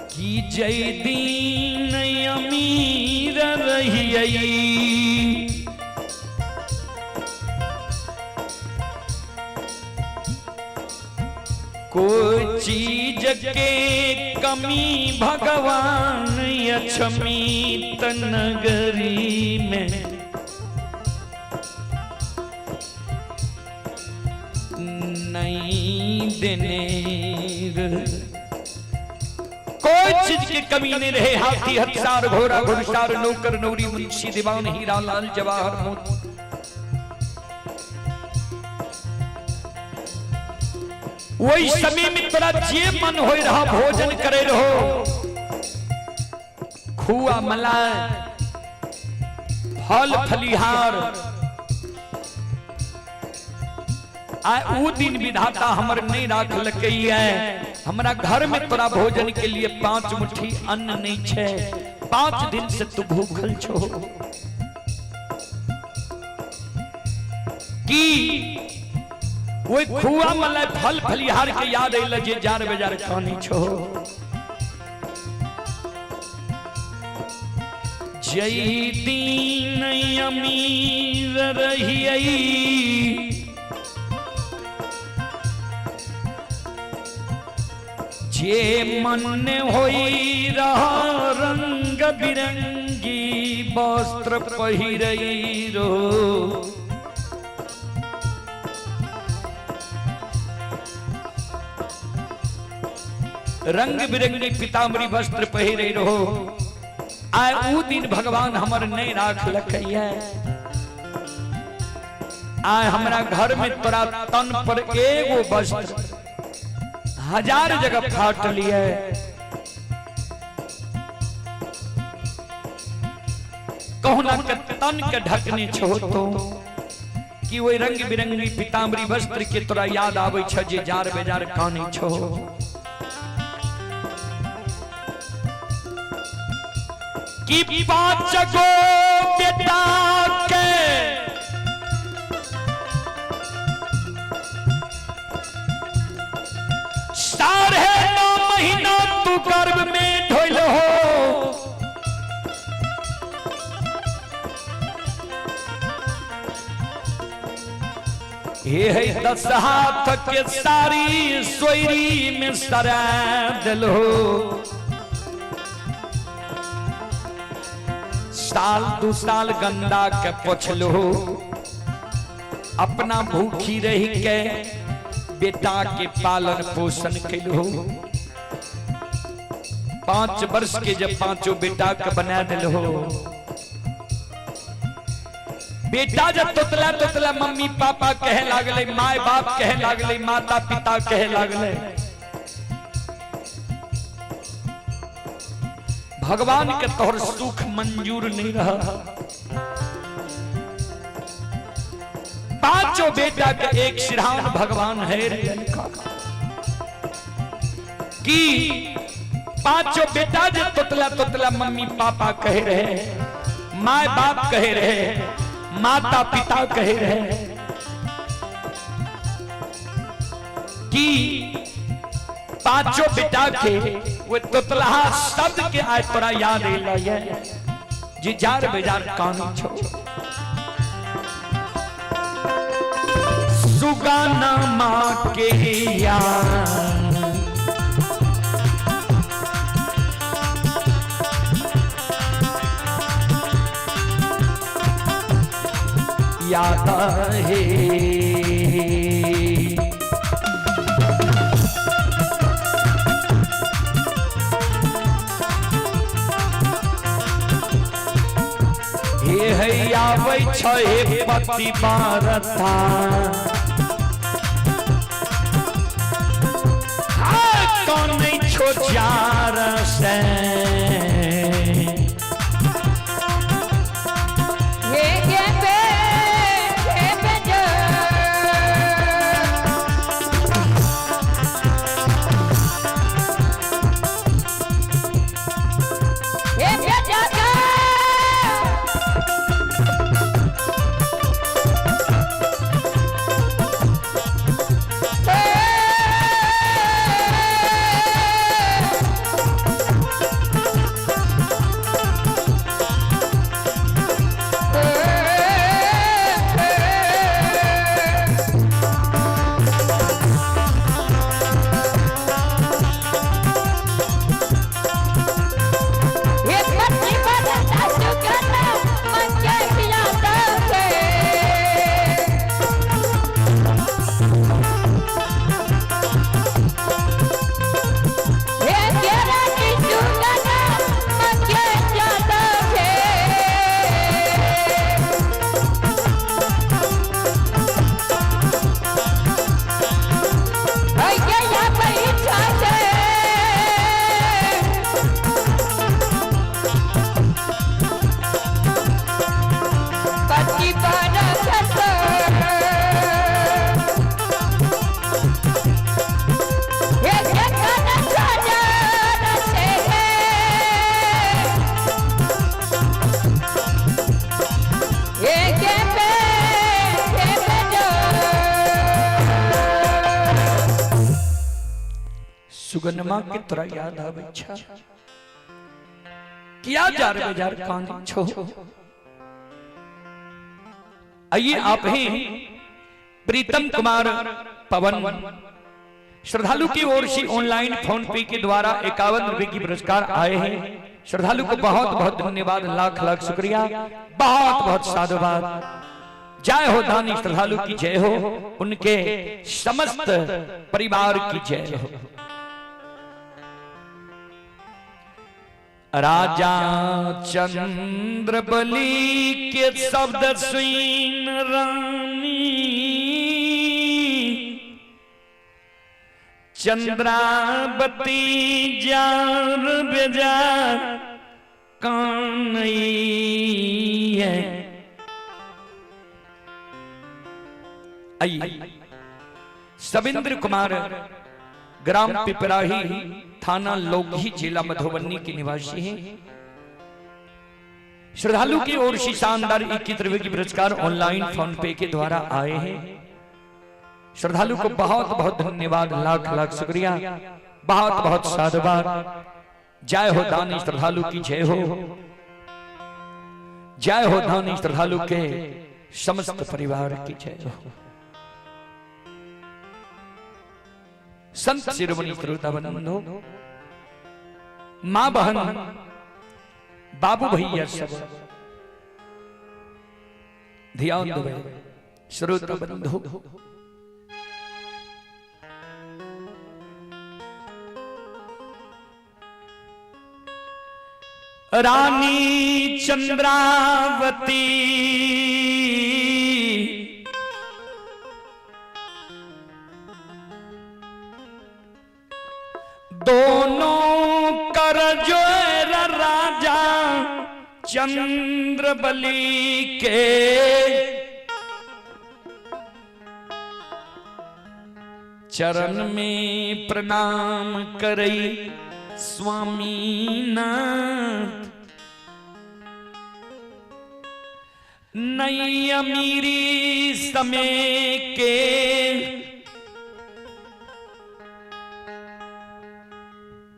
कि जय दीन अमीर रहियई, कोई चीज के कमी भगवान अछमीत नगरी में नहीं देने। कोई चीज की कमी नहीं रहे, हाथी हथियार घोड़ा घुड़सार नौकर नौरी मुंशी दीवान हीरा लाल जवाहर मोती, वही समय में तोरा जे मन हो रहा भोजन करे रहो, खुआ मलाई फल फलिहार। आ ऊ दिन विधाता हमर नहीं राख लकई है, हमरा घर में तोरा भोजन के लिए 5 मुट्ठी अन्न नहीं छे, 5 दिन से तू भूखल छो। की वही खुआ मलाई फल फलिहार के याद अइल जे जार बेजार खानी छो। जय दीन अमीर रहियई, जे मन होई रहा रंग बिरंगी वस्त्र पहिरई रो, रंग बिरंगी पीताम्बरी वस्त्र पहिरे रहो। आए ऊ दिन भगवान हमर नहीं राख लखैया, आए हमरा घर में तोरा तन पर एगो वस्त्र 1000 जगह फाट लिए। कहुना के तन के ढकने छो तो कि ओहि रंग बिरंगी पीताम्बरी वस्त्र के तोरा याद आबै छ जे जार बेजार कानै छो? कि 5 गो बेटा के 9.5 महीना तू गर्भ में ढोल हो, हे है 10 हाथ के सारी सोयरी में सरा दिल हो। साल 2 साल गंदा के पोछलो, अपना भूखी रही के बेटा के पालन पोषण कैलो। 5 वर्ष के जब पांचों बेटा के बना दिल हो, बेटा जब तोतला तोतला मम्मी पापा कहे लागले, my बाप कहे लागले, माता पिता कहे लागले, भगवान के तोहर सुख मंजूर नहीं रहा। पांचों बेटा के एक सिरहान भगवान है कि पांचों बेटा जो तोतला तोतला मम्मी पापा कहे रहे, my बाप कहे रहे, माता पिता कहे रहे कि पांचों बेटा के वो तोतलाहा शब्द के आय तोरा याद एला ये जी जार बेजार कान छो। सुगाना माँ के यार याद है, हे है आबै छै पति बारता, कानै छो जार से। सुगनमा के तोरा याद आबै छ किया जार बेजार कान छो। आइए आप हैं प्रीतम कुमार पवन श्रद्धालु की ओर से ऑनलाइन फोन पे के द्वारा 51 रुपए की पुरस्कार आए हैं। श्रद्धालु को बहुत बहुत धन्यवाद, लाख लाख शुक्रिया, बहुत बहुत साधुवाद। जय हो दानी श्रद्धालु की जय हो, उनके समस्त परिवार की जय हो। राजा चंद्र बली के शब्द सुन रानी चंद्रावती जार बेजार कानई है। आइए सविंद्र कुमार, ग्राम पिपराही, थाना लोघी, जिला मधुबनी के निवासी हैं। श्रद्धालु की ओर से शानदार 21 रुपए की पुरस्कार ऑनलाइन फोन पे के द्वारा आए हैं। श्रद्धालु को बहुत बहुत धन्यवाद, लाख लाख शुक्रिया, बहुत बहुत साधुवाद। जय हो दानी श्रद्धालु की जय हो, जय हो दानी श्रद्धालु के समस्त परिवार की जय हो। संत शिरोमणि श्रोता बंधु, माँ बहन बाबू भैया सब ध्यान देवे। श्रोता बंधु, रानी चंद्रावती दोनों कर जो राजा चंद्रबली के चरण में प्रणाम करई स्वामीनाथ। नई अमीरी समय के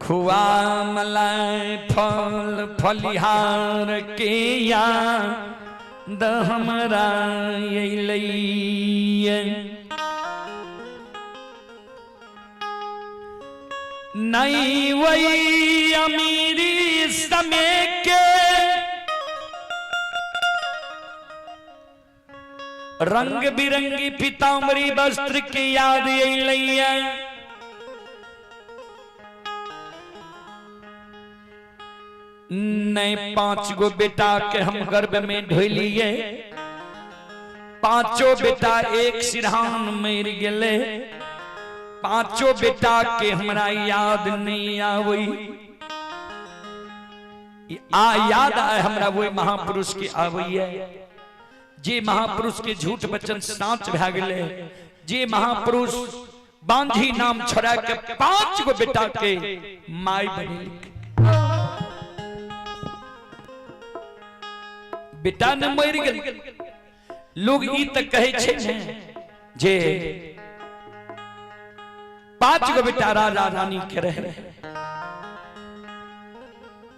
खुआ मलाई फल फलिहार के या हमरा अइलैया। नहीं वही अमीरी समय के रंग बिरंगी पीताम्बरी वस्त्र के याद अइलैया। नहीं 5 गो बेटा के हम गर्भ में ढोलिए, पांचों बेटा एक सिरहान मर गेले, पांचों बेटा के हमरा याद नहीं आवई। आ याद आए हमरा वो महापुरुष के आवई है, जे महापुरुष के झूठ वचन साँच भए गेले, जे महापुरुष बांझी नाम छोड़ा के 5 गो बेटा के माय बनेलक। बेटा ने मर गेल। लोग ई तक कहे छै ने जे 5 गो बेटा राजा रानी के रहे,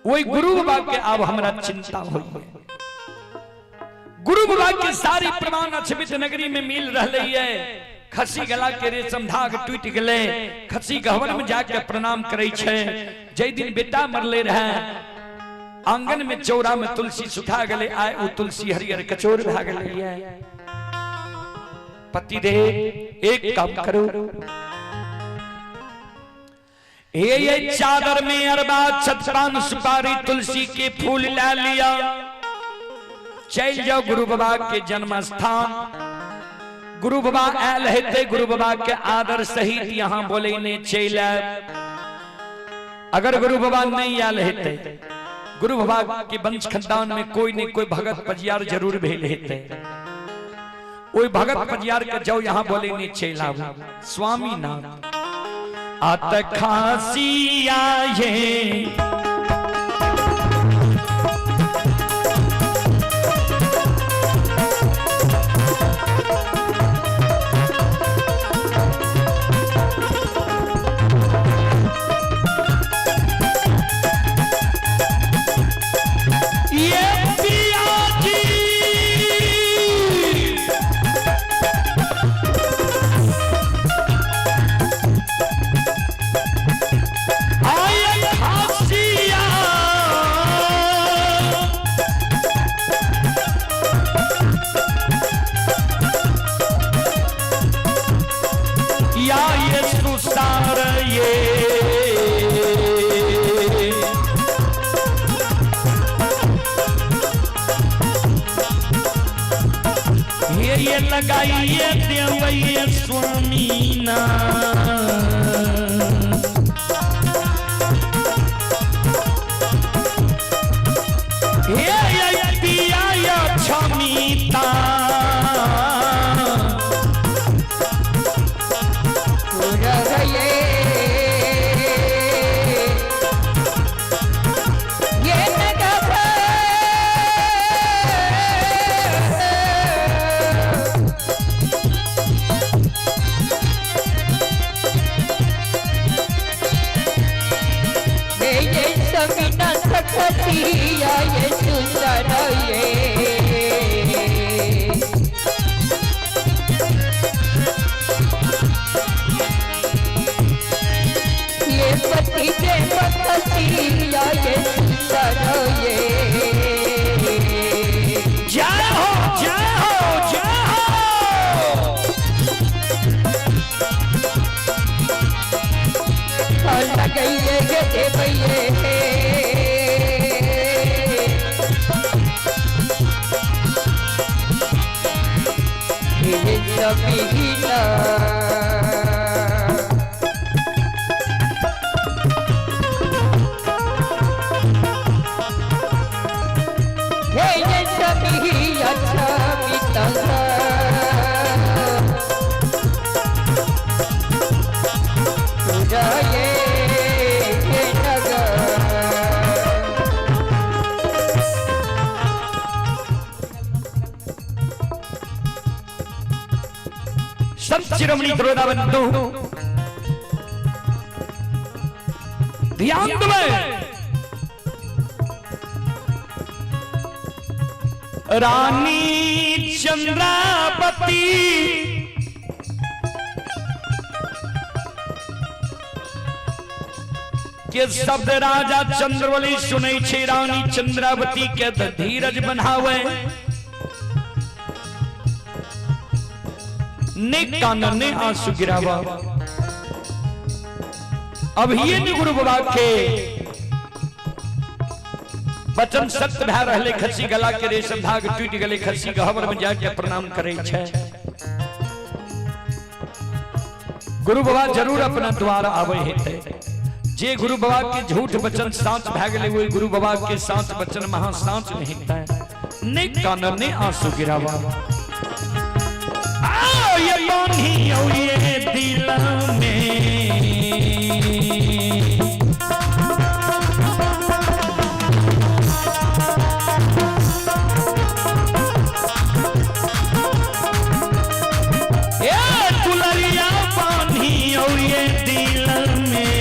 वही गुरु बाबा के अब हमरा चिंता होई। गुरु बाबा के सारी प्रमाण अछमित नगरी में मिल रहे है। खसी गला के रेशम धाग टूट गले, खसी गहवर में जाके प्रणाम करे छै। जै दिन बेटा मरले रहे, आंगन में चौरा में तुलसी सुखा गले, आए वो तुलसी हरियर कचोर भा गले है। पति दे एक काम करो, ये चादर में अरबा छतपान सुपारी तुलसी के फूल ला लिया, चल जाओ गुरु बाबा के जन्म स्थान। गुरु बाबा आयल हेते, गुरु बाबा के आदर सहित यहाँ बोले ने चल आयब। अगर गुरु बाबा नहीं आयल हेते, गुरु बाबा के वंश खानदान में कोई ने कोई भगत पजियार जरूर भेल हेते, ओई भगत पजियार के जाओ यहाँ बोले ने चल आबू। स्वामीनाथ आत खासी आए ये पिया जी, आए खासिया या ये सुसार ये ये लगाइए देवैया स्वामी ना। हे पिया क्षमिता हे समीता। हे ये समी अच्छा मिता तुझे नगर। संत शिरोमणि द्रोणा बंधु ध्यान देबै। रानी चंद्रावती के शब्द राजा चंद्रवली सुनै छै, रानी चंद्रावती के त धीरज बनावे ने कान ने आंसू गिरावा। अभिये ने गुरु बाबा के वचन सत्य भए रहले, खसी गला के रेशम धाग टूटि गेलै, खसी गहबर में जाके प्रणाम करै छै। गुरु बाबा जरूर अपना द्वार आवे हेतै। जे गुरु बाबा के झूठ वचन साँच भए गेलै, ओहि गुरु बाबा के साँच वचन महा साँच नहीं हेतै। ने कान ने आंसू गिरावा। आओ ये बान्ही औ ये दिल में, ए दुलरिया बान्ही औ ये दिल में।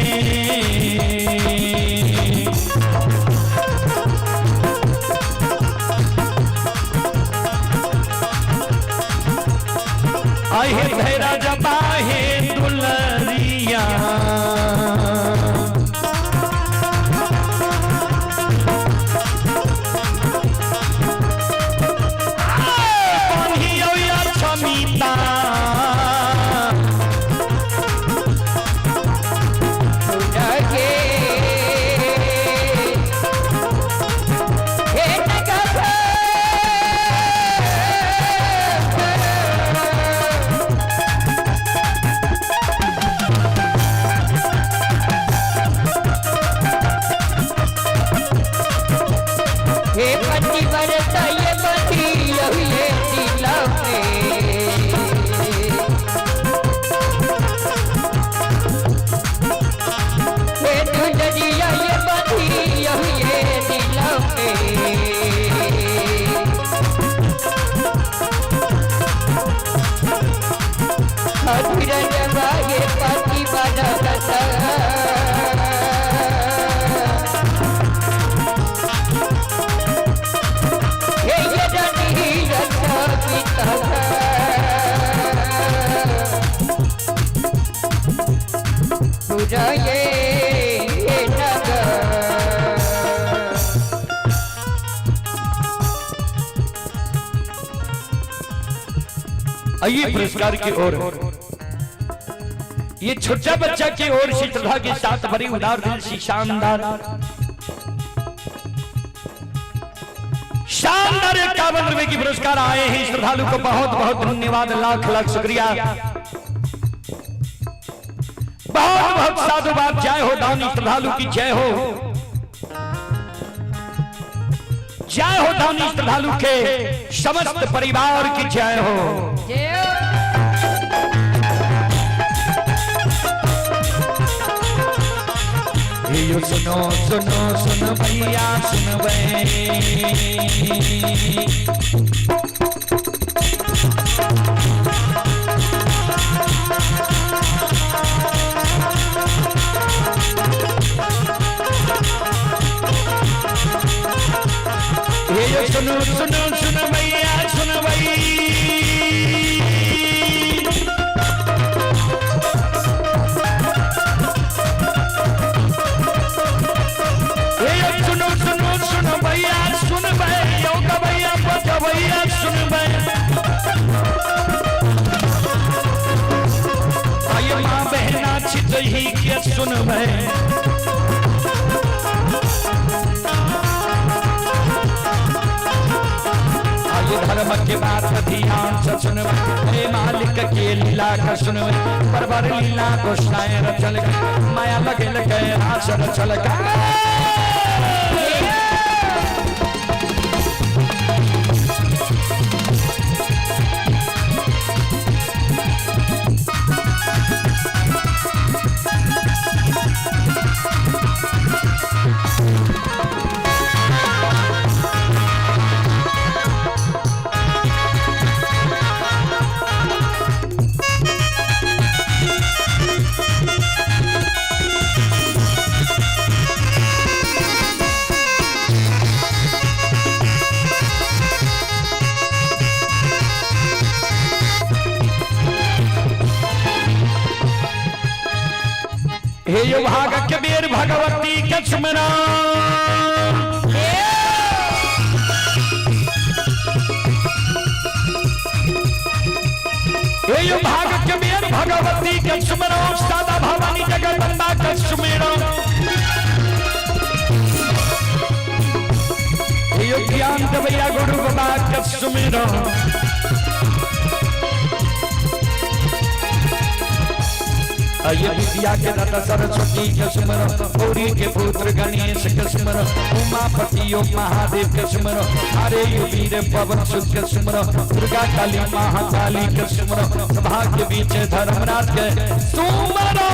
आहे धैरा जबाहे दुलरिया, बान्ही औ या छमिता। तुझे हे नगर। हे पति बरता ये पति ये दिल में। हे दुलरिया ये पति ये दिल में। अधीरज ये पति बरता हे ये रानी रक्षा पिता तुझे नगर। आइए पुरस्कार की ओर। ये छोटा बच्चा की ओर से श्रद्धा के साथ भरी उदार दिल सी शानदार शानदार 51 रुपए की पुरस्कार आए हैं। श्रद्धालु को बहुत बहुत धन्यवाद, लाख लाख शुक्रिया, बहुत बहुत साधुवाद। जय हो दानी श्रद्धालु की जय हो, जय हो दानी श्रद्धालु के समस्त परिवार की जय हो। जय हो। यो सुनो सुनो सुन भैया सुन बे, ये सुनो सुनो सुन भैया सुन भई। ये सुनो सुनो सुन भैया सुन भई, यो गवैया बजवैया सुन भई। आये माँ बहना छित ही के सुन भई। आये धर्म के बात ध्यान से सुनबै, हे मालिक के लीला के सुनबै। बरबर लीला गोसाई रचल, माया लगल के रास रचल। हे यो भाग के बेर भगवती के सुमरा, हे यो भाग के बेर भगवती के सुमरा, सादा भवानी जगदम्बा के सुमेरा। हे यो ज्ञान देवैया गुरु बाबा के सुमेरा। ये विद्या के दाता सरस्वती के सुमरो, गौरी के पुत्र गणेश के सुमरो, उमापति यो महादेव के सुमरो, हरे यो वीर पवन सुत के सुमरो, दुर्गा काली महाकाली के सुमरो, सभा के बीच धर्मराज के सुमरो।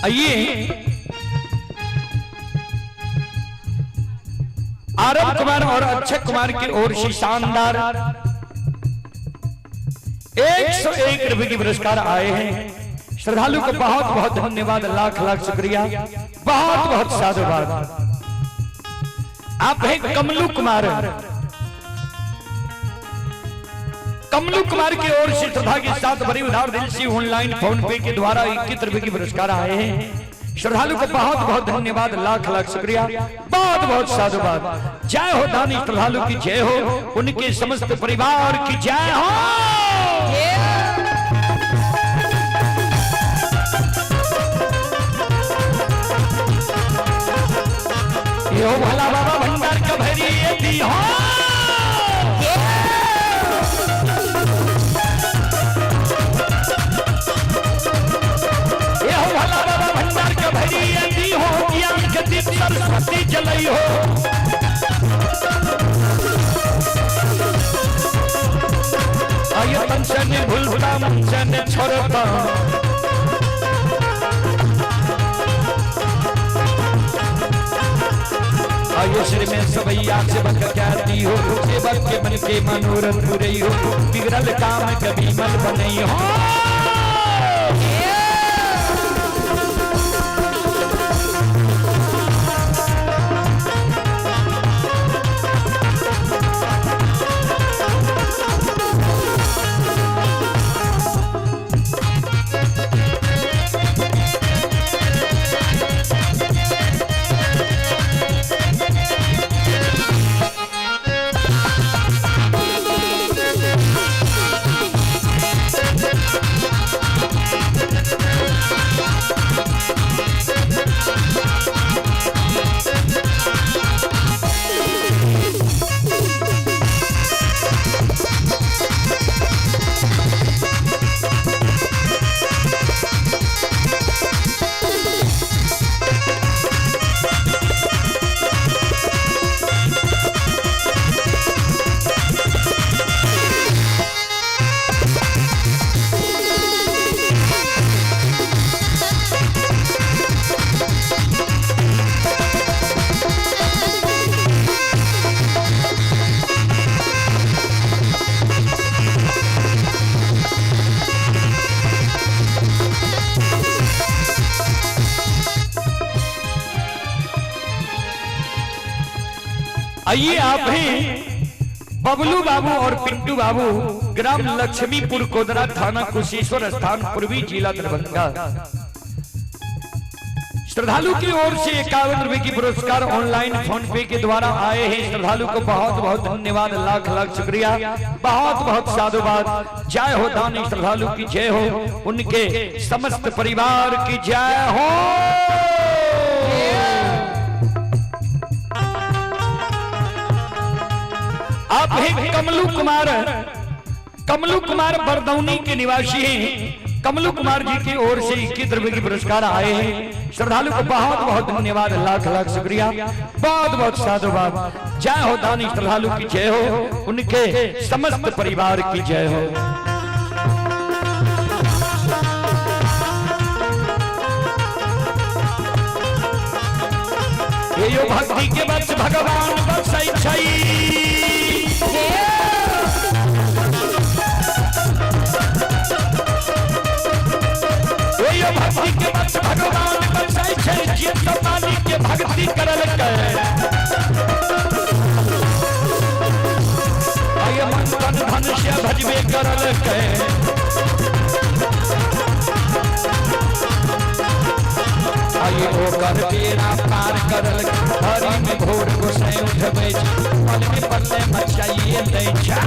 आइए आरव कुमार और अक्षय कुमार की ओर से शानदार 101 रुपए के पुरस्कार आए हैं। श्रद्धालु को बहुत बहुत धन्यवाद, लाख लाख शुक्रिया, बहुत बहुत साधुवाद। आप हैं कमलू कुमार, कमलू कुमार की ओर से श्रद्धा के साथ बड़ी उदार दिल से ऑनलाइन फोन पे के द्वारा 21 रुपए के पुरस्कार आए हैं। श्रद्धालु को बहुत बहुत धन्यवाद, लाख लाख शुक्रिया, बहुत बहुत साधुवाद। जय हो दानी श्रद्धालु की जय हो, उनके समस्त परिवार की जय हो। यो भला बाबा भंडार का भरी ये दी हो। ये हो भला बाबा भंडार का भरी ये दी हो, ज्ञान के दीप सरस्वती जलई हो। आयो तन से ने भूलता मन से ने छोड़ता, आयो सिर में सबैया सेवक कहती हो, सेवक के मन के मनोरथ पुरई हो, बिगड़ल काम कभी मन बनई हो। आइए आप हैं बबलू बाबू और पिंटू बाबू, ग्राम लक्ष्मीपुर कोदरा, थाना कुशेश्वर स्थान, पूर्वी जिला दरभंगा। श्रद्धालु की ओर से 51 रुपए की पुरस्कार ऑनलाइन फोन पे के द्वारा आए हैं। श्रद्धालु को बहुत बहुत धन्यवाद, लाख लाख शुक्रिया, बहुत बहुत साधुवाद। जय हो दानी श्रद्धालु की जय हो, उनके समस्त परिवार की जय हो। आप हैं कमलू कुमार, कमलू कुमार बरदौनी के निवासी हैं। कमलू कुमार जी की ओर से 21 रुपए की पुरस्कार आए हैं। श्रद्धालु को बहुत बहुत धन्यवाद, लाख लाख शुक्रिया, बहुत बहुत साधुवाद। जय हो दानी श्रद्धालु की जय हो, उनके समस्त परिवार की जय हो। ये यो भक्ति के बस भगवान बसै छै। ये यो भक्ति के बस भगवान बसै छै, जे समानी के भक्ति करल के आये मन तन धन से भजबे करल के। आइए ओकर बेड़ा पार करल, हरि में भोर गोसाई उठबै छै, पल में पल्ले मचाइए दै छै।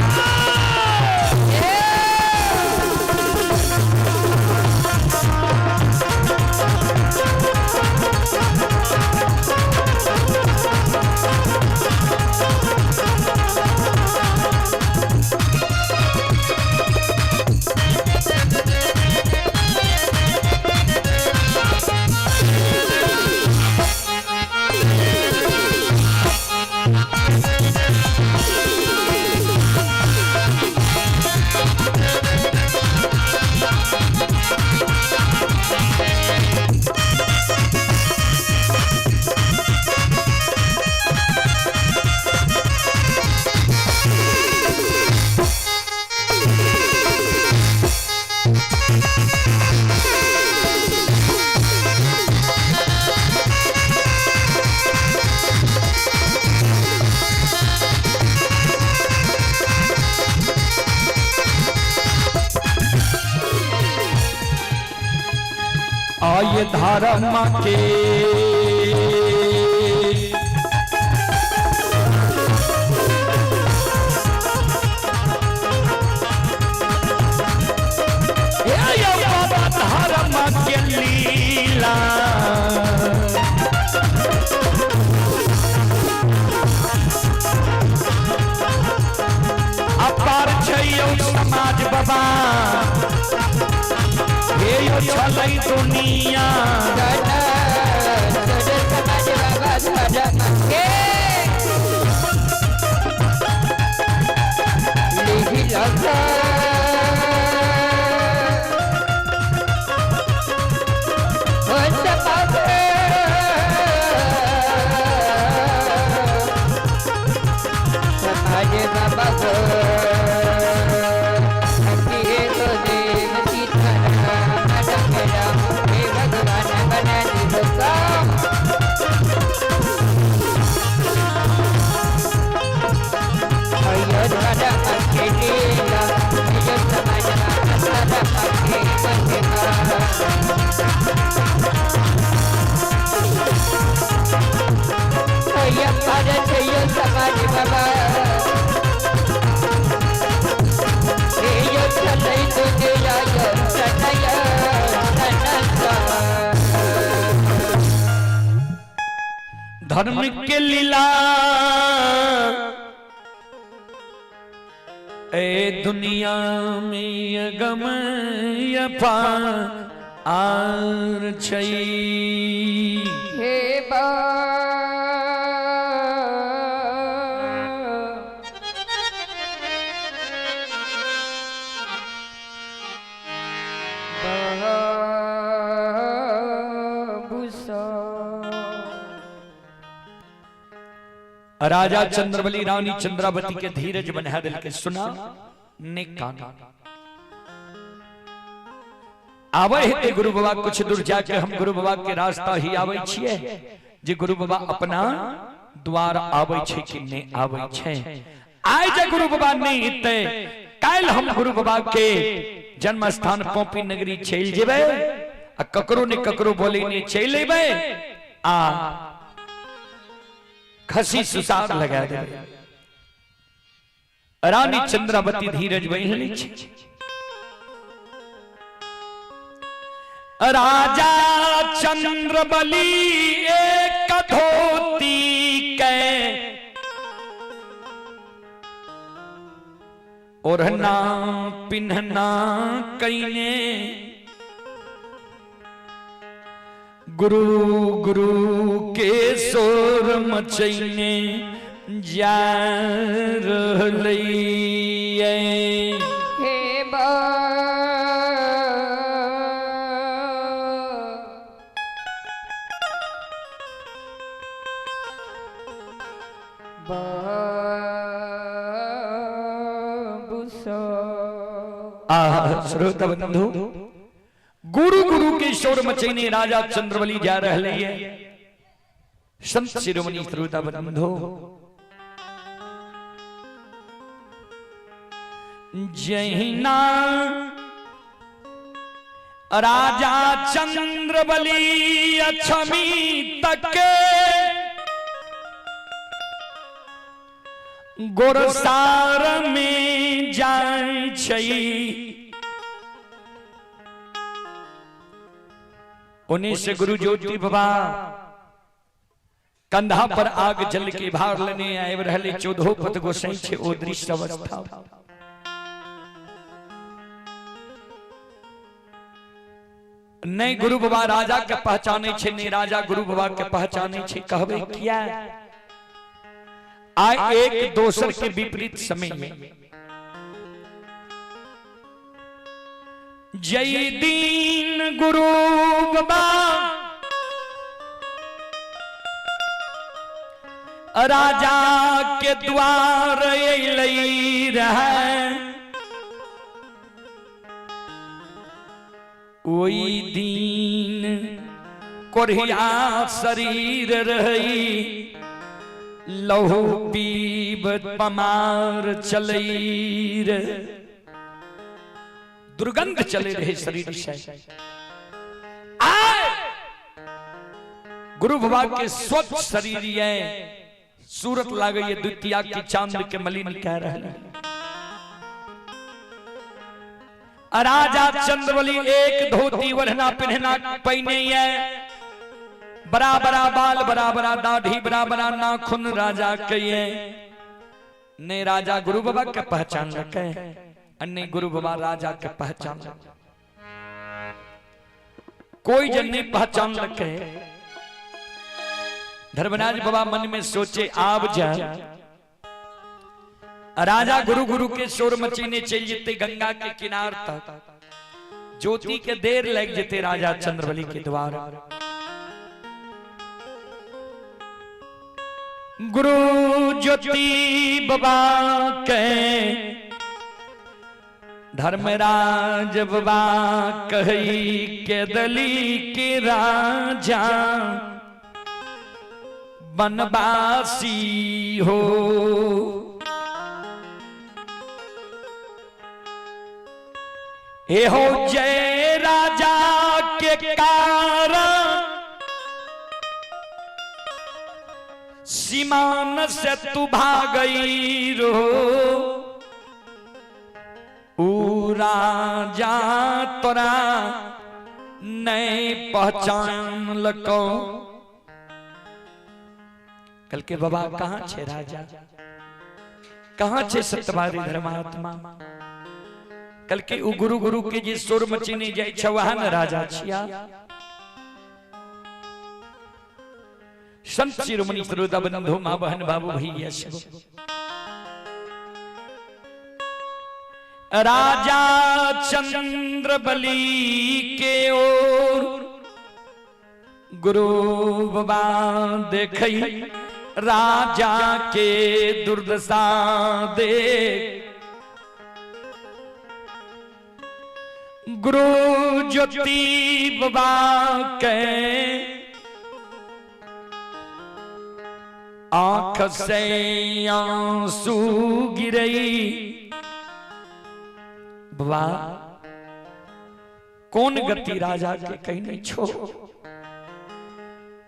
आये धर्म के ए यो बाबा धर्म के लीला, अपार छै यौ समाज बाबा, हे यो छलै दुनिया। समाज बाबा धर्म के लिखि लगा। समाज बाबा गो देव सीता राम राम हे भगवान बना दिलो। धर्म के लीला ए दुनिया में अगम अपार आर छै। हे बा राजा चंद्रबली रानी चंद्रावती के धीरज बना दिल के सुना ने काना आवे हेते गुरु बाबा कुछ दूर जाके हम गुरु बाबा के रास्ता ही आवे छिए जे गुरु बाबा अपना द्वार आबै छै कि नहि आबै छै। आइ जे गुरु बाबा नहि एतै, काल्हि हम गुरु बाबा के जन्म स्थान पौपी नगरी चलि जेबै आ ककरो ने ककरो बोले ने चलि अयबै आ खसी सुसार लगा देबै। रानी चंद्रावती धीरज बनि लै छै। राजा चंद्रबली एक धोती के ओढ़ना पिन्हना कैने गुरु गुरु के शोर मचैने जा रहलैये। हे बा बाबू सो आ श्रोता बंधु, गुरु गुरु के शोर मचैने राजा चंद्रबली जा रहे हैं। संत शिरोमणि श्रोता बंधु, जहिना राजा चंद्रबली अक्षमी तक गोरसार में जाय छै, उन्हीं से गुरु ज्योति बाबा कंधा पर आग जल के भार लेने आबि रहले चौदहो पद गोसाई छै ओ दृश्य अवस्था। नहीं गुरु बाबा राजा के पहचाने छै, नहीं राजा गुरु बाबा के पहचाने छै। कहबे किया आइ एक दोसर के विपरीत समय में जय दीन गुरु बाबा राजा के द्वार अयलै रहै, ओहि दिन कोढ़िया शरीर रहै, लहू पीब पमार चलै रे, दुर्गंध चले रहे शरीर से। आय गुरु बाबा के स्वच्छ शरीर ये सूरत लागे ये द्वितीया की चांद के मलिन कह रहे। राजा चंद्रबली एक धोती ओढ़ना पहनना पहिने ये, बड़ा बड़ा बाल, बड़ा बड़ा दाढ़ी, बड़ा बड़ा नाखून राजा के ये। नहीं राजा गुरु बाबा के पहचान रखे, नहीं गुरु बाबा राजा के पहचान, कोई जन नहीं पहचान रखे। धर्मराज बाबा मन में सोचे आब जा राजा गुरु गुरु के शोर मचीने चल जेते गंगा के किनार तक, ज्योति के देर लग जेते राजा चंद्रबली के द्वार। गुरु ज्योति बाबा के धर्मराज बाबा कही के दली के राजा बनवासी हो। हे हो जय राजा के कारण सीमान से तू भागई रो, ऊ राजा तोरा नहीं पहचान लको। कल के बाबा कहाँ छे राजा, कहाँ छे सत्यवादी धर्मात्मा? कल के उ गुरु गुरु के जे शोर मचीने जाय छे वहाँ न राजा छिया। संत शिरोमणि श्रोता बंधु माँ बहन बाबू भैया सब, राजा चंद्रबली के ओर गुरु बाबा देखई राजा के दुर्दशा देख, गुरु ज्योति बाबा के आंख से आंसू गिरई। बाबा कौन गति राजा के कहीं नहीं छो,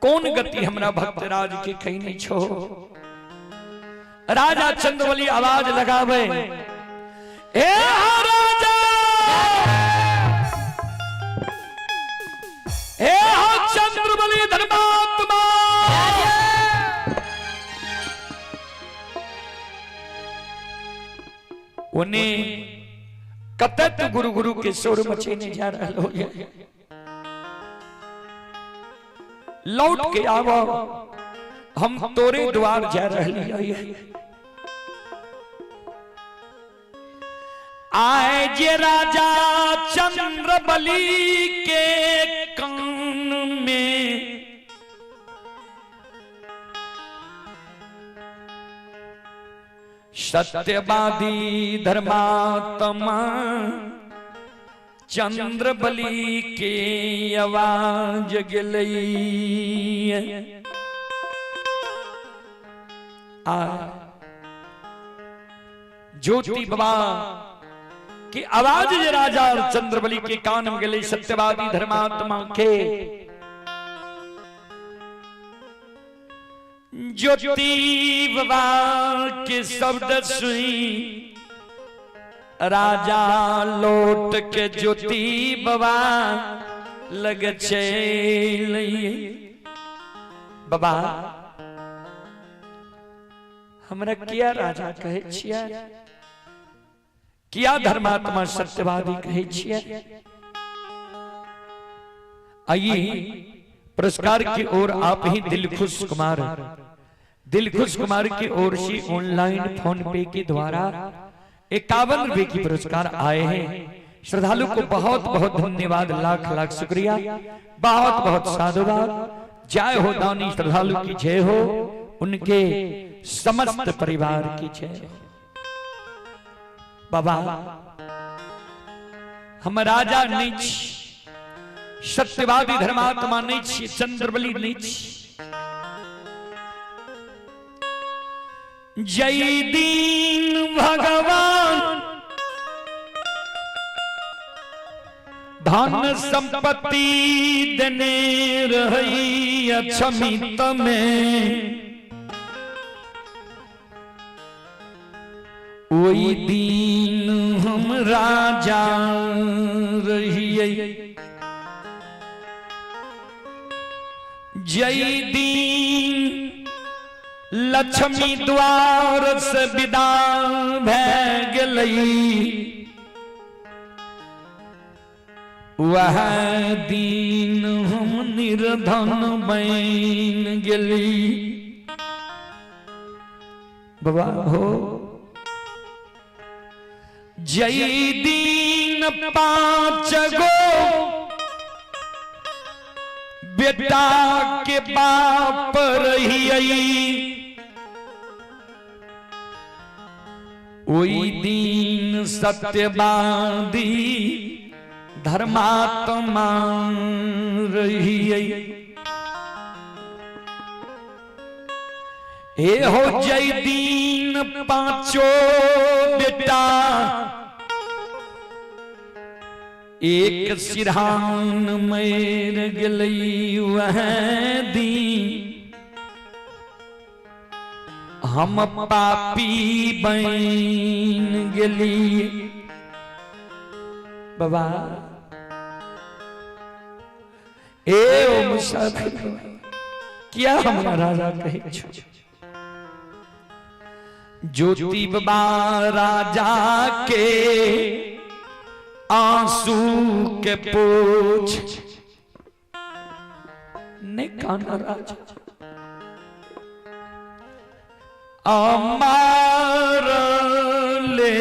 कौन गति हमरा भक्तराज के कहीं नहीं छो। राजा चंद्रबली आवाज लगावे, ए राजा, ए हो चंद्रबली धर्मात्मा। उन्हें कतत गुरु गुरु के शोर मचेने जा रहा हो, लौट के आवो, हम तोरे द्वार जा रहे। आए जे राजा चंद्रबली के कान में सत्यवादी धर्मात्मा चंद्रबली के आवाज गेलई। आ ज्योति बाबा की आवाज जे राजा चंद्रबली के कान में गेलै सत्यवादी धर्मात्मा के। ज्योति बाबा के शब्द सुनी राजा लौट के ज्योति बाबा लग चल। बाबा हमरा किया राजा कहै छियै, किया धर्मात्मा सत्यवादी कहै छियै? आइए पुरस्कार की ओर आप ही दिलखुश कुमार, दिलखुश कुमार की ओर से ऑनलाइन फोन पे के द्वारा 51 रुपए की पुरस्कार आए हैं। श्रद्धालु को बहुत बहुत धन्यवाद, लाख लाख शुक्रिया, बहुत बहुत साधुवाद। जय हो दानी श्रद्धालु की जय हो, उनके समस्त परिवार की जय हो। बाबा हम राजा नहीं छी, सत्यवादी धर्मात्मा नहीं छी, चंद्रबली नहीं छी। जय दीन भगवान धन संपत्ति देने रही अक्षमित में, ओई दिन हम राजा रहिए। जय दीन लक्ष्मी द्वार से विदा भै गेलई, वह दिन हम निर्धन बन गेली। बाबा हो जय दीन 5 गो बेटा के बाप रही, ओई दिन सत्यवादी धर्मात्मा रही। हे हो जय दीन 5 बेटा एक सिरहान मर गलई, वह दीन हम पापी बन गेली। बाबा ए ओ मुसाफिर, किया हमरा राजा कहै छो? ज्योति बाबा राजा के आंसू के पूछ ने काना राजा अमार ले।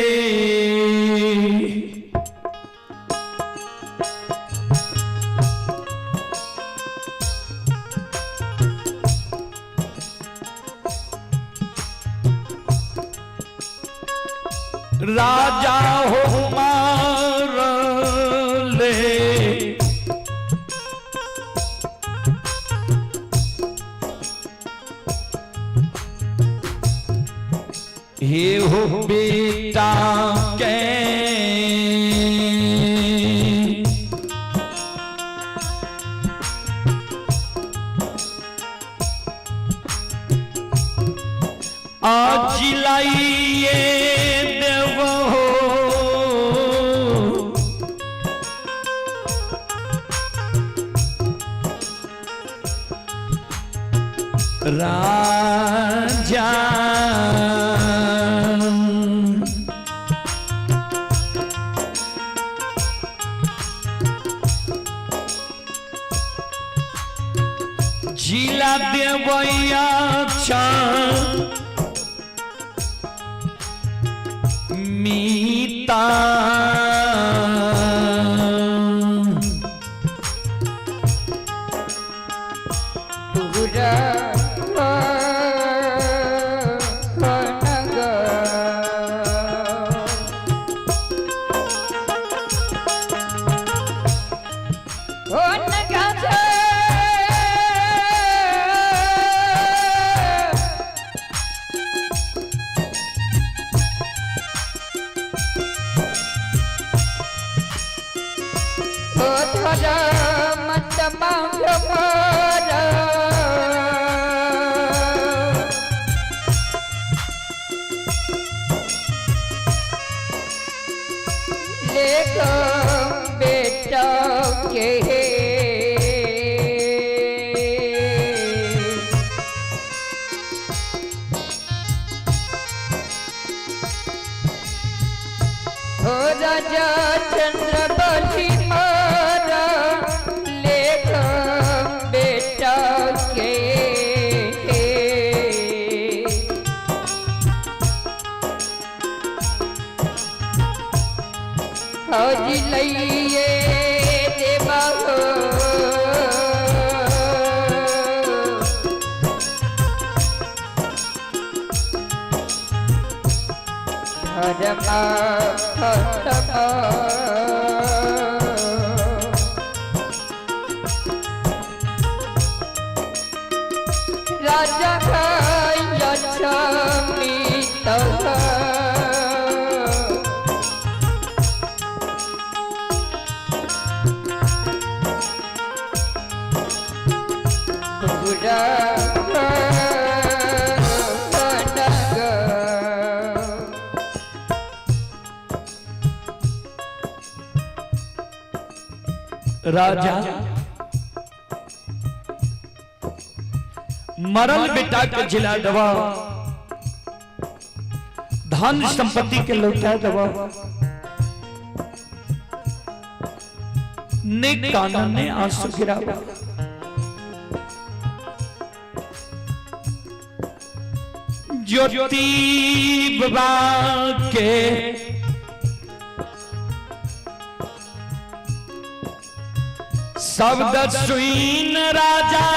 राजा हो मार ले, राजा। जिला देवैया मीता। पूरा बेटा के हो राजा चंद्र बलि मारा लेख बेटा के। हौजी लइए देवा हो। धर्मा राजा लक्ष्मी। राजा मरल बेटा के जिला दवा, धन संपत्ति के लौटा दवा, ने कानन ने आंसू गिरावा। ज्योति बाबा के शब्द सुन राजा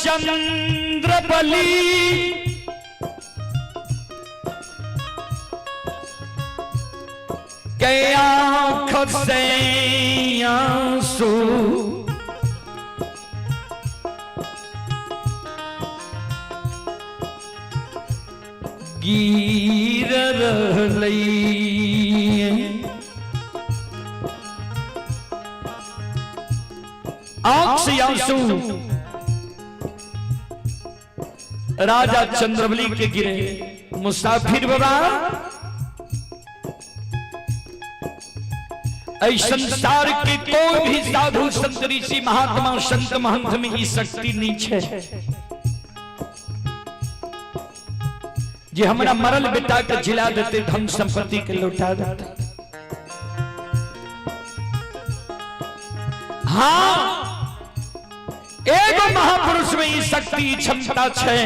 चंद्र बलि के आंख से आंसू गिर रहलै। आंख से आंसू राजा चंद्रबली के गिरे। मुसाफिर बाबा, ऐ संसार के कोई भी साधु संत ऋषि महात्मा संत महंत में ई शक्ति नहीं है जे हमरा मरल बेटा के जिला देते, धन संपत्ति के लौटा देते। हाँ, एगो महापुरुष में ई शक्ति ई क्षमता छै।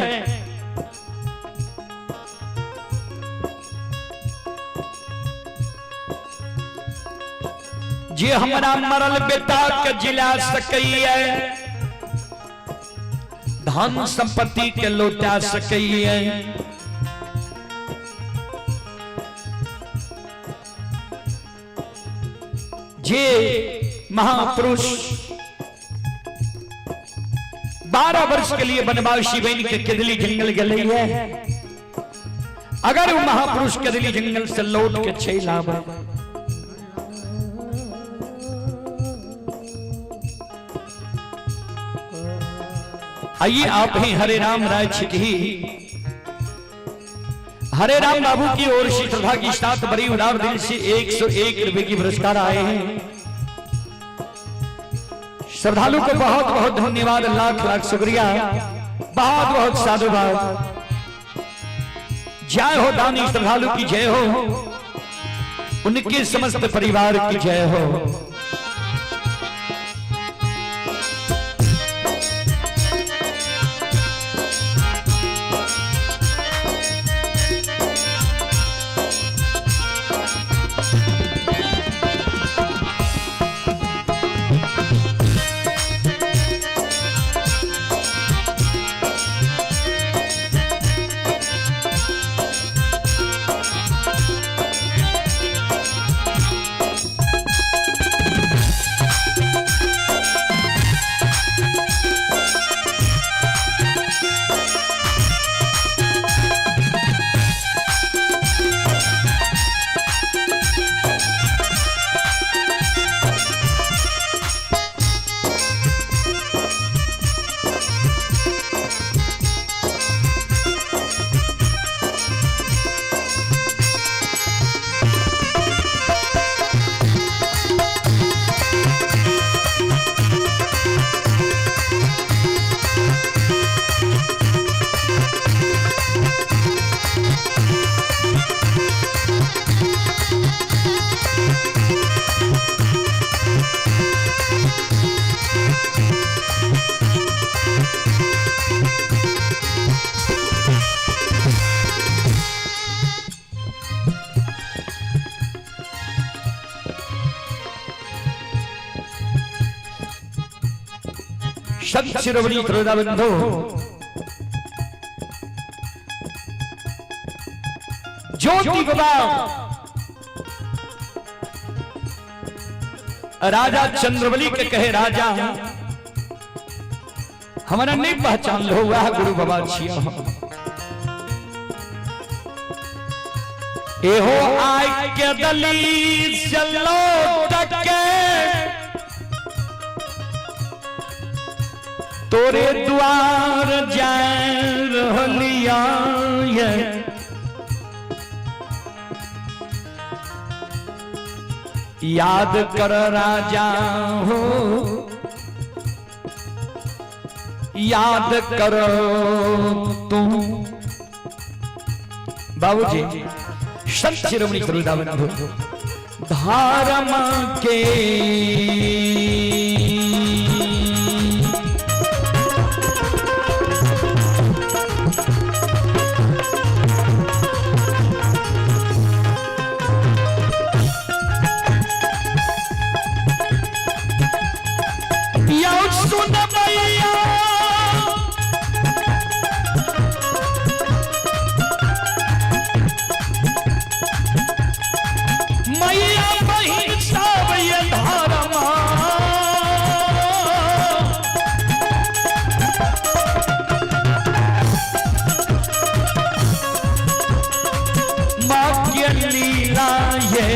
जे हमरा मरल बेटा के जिला सकैया, धन संपत्ति के लौटा सकैया। जे महापुरुष 12 वर्ष के लिए वनवासी बन के केदली जंगल गए है, अगर वो महापुरुष केदली जंगल से लौट के चल आवे, आइए आप ही हरे राम राय छिटही हरे राम बाबू की ओर से श्रद्धा की साथ बड़ी उदार दिल से 101 रुपए की पुरस्कार आए हैं। श्रद्धालु को बहुत बहुत धन्यवाद, लाख लाख शुक्रिया। बहुत बहुत साधुवाद। जय हो दानी श्रद्धालु की जय हो, उनके समस्त परिवार की जय हो। संत शिरोमणि बंधु ज्योति बाबा राजा चंद्रबली के कहे, राजा हमारा नहीं पहचान लो, वह गुरु बाबा छिया। एहो आय के दली चलो टके तोरे द्वार जाए रहलिया ये। याद कर राजा हो, याद करो तुम। बाबूजी संत शिरोमणि वृंदावन धर्म के सुन भैया मैया बहिन सब ये धर्मा माँ के लीला ये।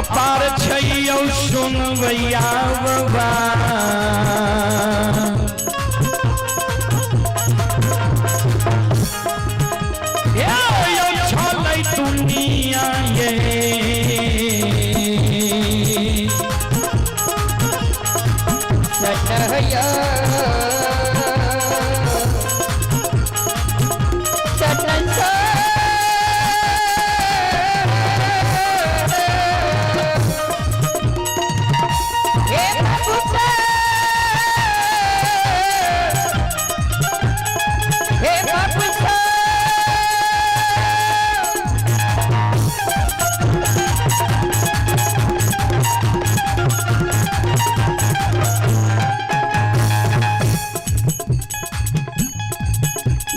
अपार छैयौ सुनवैया बाबा, यौ छलै दुनिया ये। सटहया सटन हे बाबू हे बाबू।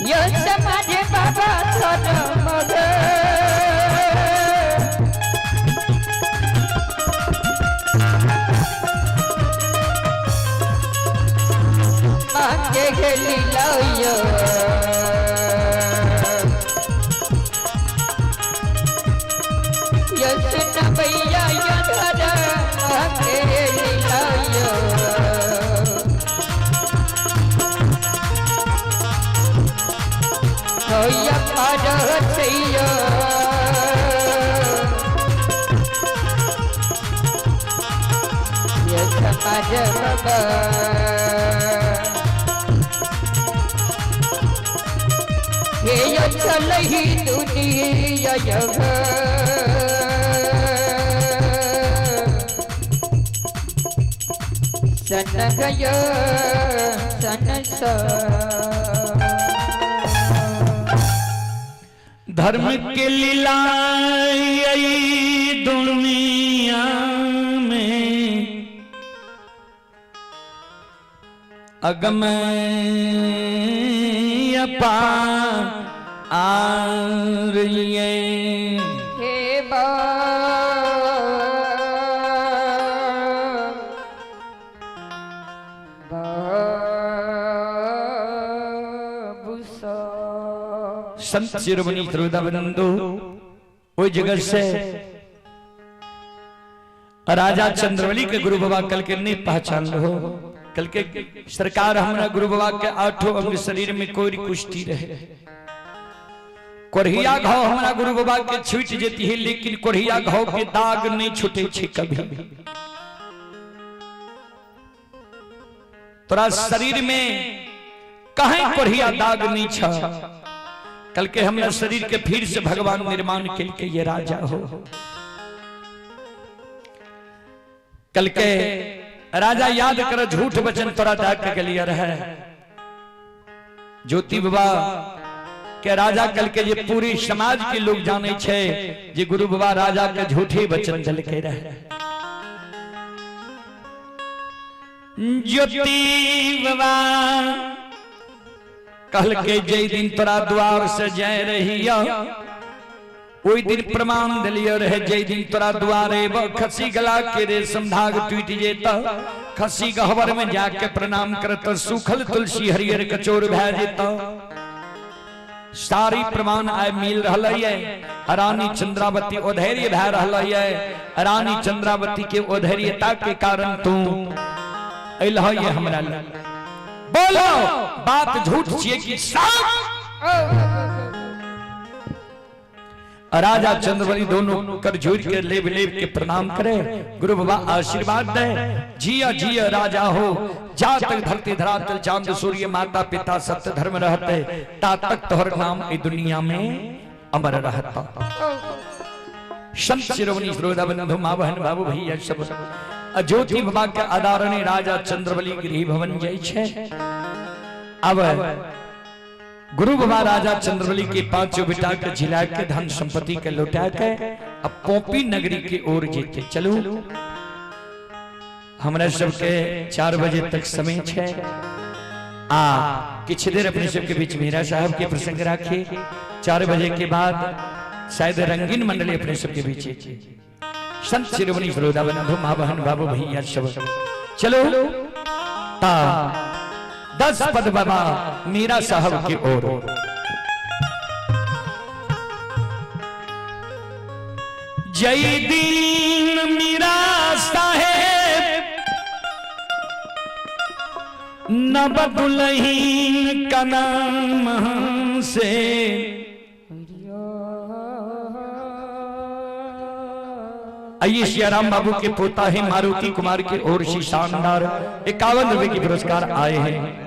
यश माझे बाबा थन मग मागे गेली लय यश नवैया यधर मागे गेली लय होय पार छैय। राज बाबा। हे चलही दुनिया यह सन गय सन धर्म के लीला यही दुनिया में अगम अपार ये। हे बा बाबू सा। संत शिरोमणि त्रिवेदानंदो ओहि जगह से राजा चंद्रवली के गुरु बाबा कल के नहीं पहचान लो। कल के सरकार हमरा गुरु बाबा के आठों अंग शरीर में कोई कुश्ती रहे। कोढ़िया घाव हमरा गुरु बाबा के छूट जेती है, लेकिन कोढ़िया घाव के दाग नहीं छूटे छे कभी। तोरा शरीर में कहीं कोढ़िया दाग नहीं छ। कल के हमरा शरीर के फिर से भगवान निर्माण के के ये राजा हो। कल के राजा याद कर झूठ वचन तोरा दाग के लिए रहे। ज्योति बाबा के राजा कल के जे पूरी समाज के लोग जाने छे जे गुरु बाबा राजा के झूठे वचन दल के रहे। ज्योति बाबा कल के जय दिन तोरा द्वार से जाय रहिया ओहि दिन प्रमाण दिलियो रहे। जय दिन तोरा द्वारे खसी गला के रेशम धाग टूट जेता, खसी गहवर में जाके प्रणाम करत सूखल तुलसी हरियर कचोर भै जेता। सारी प्रमाण आय मिल रहल है। रानी चंद्रावती औधैर्य भै रहल है। रानी चंद्रावती के औधैर्यता के कारण तू अइलह ये हमरा लग। बोलो बात झूठ छिए कि सच? राजा चंद्रबली दोनों कर झूर के लेब लेब के प्रणाम करे। गुरु बाबा आशीर्वाद दे। जिया जिया राजा हो, जा तक धरती धरातल चांद सूर्य माता पिता सत्य धर्म रहते ता तक तोहर नाम इस दुनिया में अमर रहता। संत शिरोमणि श्रोता बंधु माँ बहन बाबू भैया सब ज्योति बाबा के आदरणीय राजा चंद्रबली गृह भवन जाय छे। अब गुरु बाबा राजा चंद्रबली के पांचों बेटा के झिला के धन संपत्ति के लौटा के अब पोपी नगरी के ओर जेते। चलू हमरा सबके 4 बजे तक समय छे। आ किछ देर अपने सबके बीच मीरा साहब के प्रसंग राखी। 4 बजे के बाद शायद रंगीन मंडली अपने सबके बीच। संत शिरोमणि श्रोता बंधु माँ बहन बाबू भैया सब चलो ता 10 पद बाबा मीरा साहब की ओर। जय दीन मीरा साहेब नब दुल्हीन का नाम से। आइए सियाराम बाबू के पोता है मारुति कुमार के ओर से शानदार 51 रुपए के पुरस्कार आए हैं।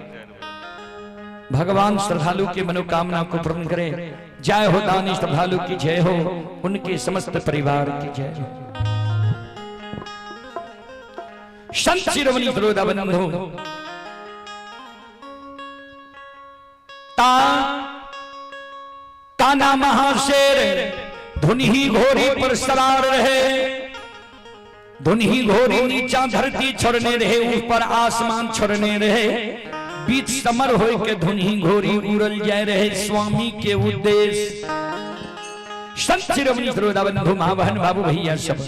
भगवान श्रद्धालु के मनोकामना को पूर्ण करे। जय हो दानी श्रद्धालु की जय हो, उनके समस्त परिवार की जय हो। संत शिरोमणि श्रोता बंधु ता काना महाशेर धुनी घोड़ी पर सवार रहे। धुनी घोड़ी नीचा धरती छोड़ने रहे, ऊपर आसमान छोड़ने रहे। बीच समर होए के धुनी घोड़ी उड़ल जाए रहे स्वामी के उद्देश्य। संत शिरोमणि श्रोता बंधु माँ बहन बाबू भैया सब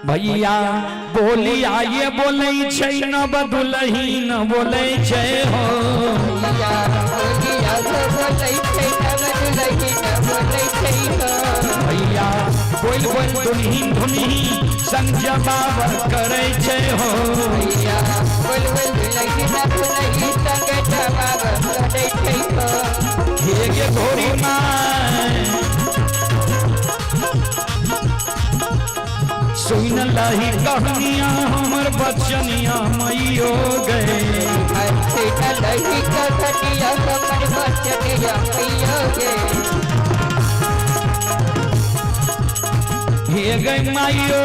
भैया बोली आइए बोले छै न बदुलही न बोले छै हो। भैया बोलिया बोलै छै न बदुलही न बोलै छै हो। भैया बोल बोल दुनही धुनही संग जवाब करे छै हो। भैया बोल बोल दुलही न दुलही संग जवाब करै छै हो। हे गे घोड़ी माय सुन लही कहनिया हमर बचनिया मैयो गए। हंसी न लही कनिया हमर बचनिया मैयो गे। हे गई माइयो,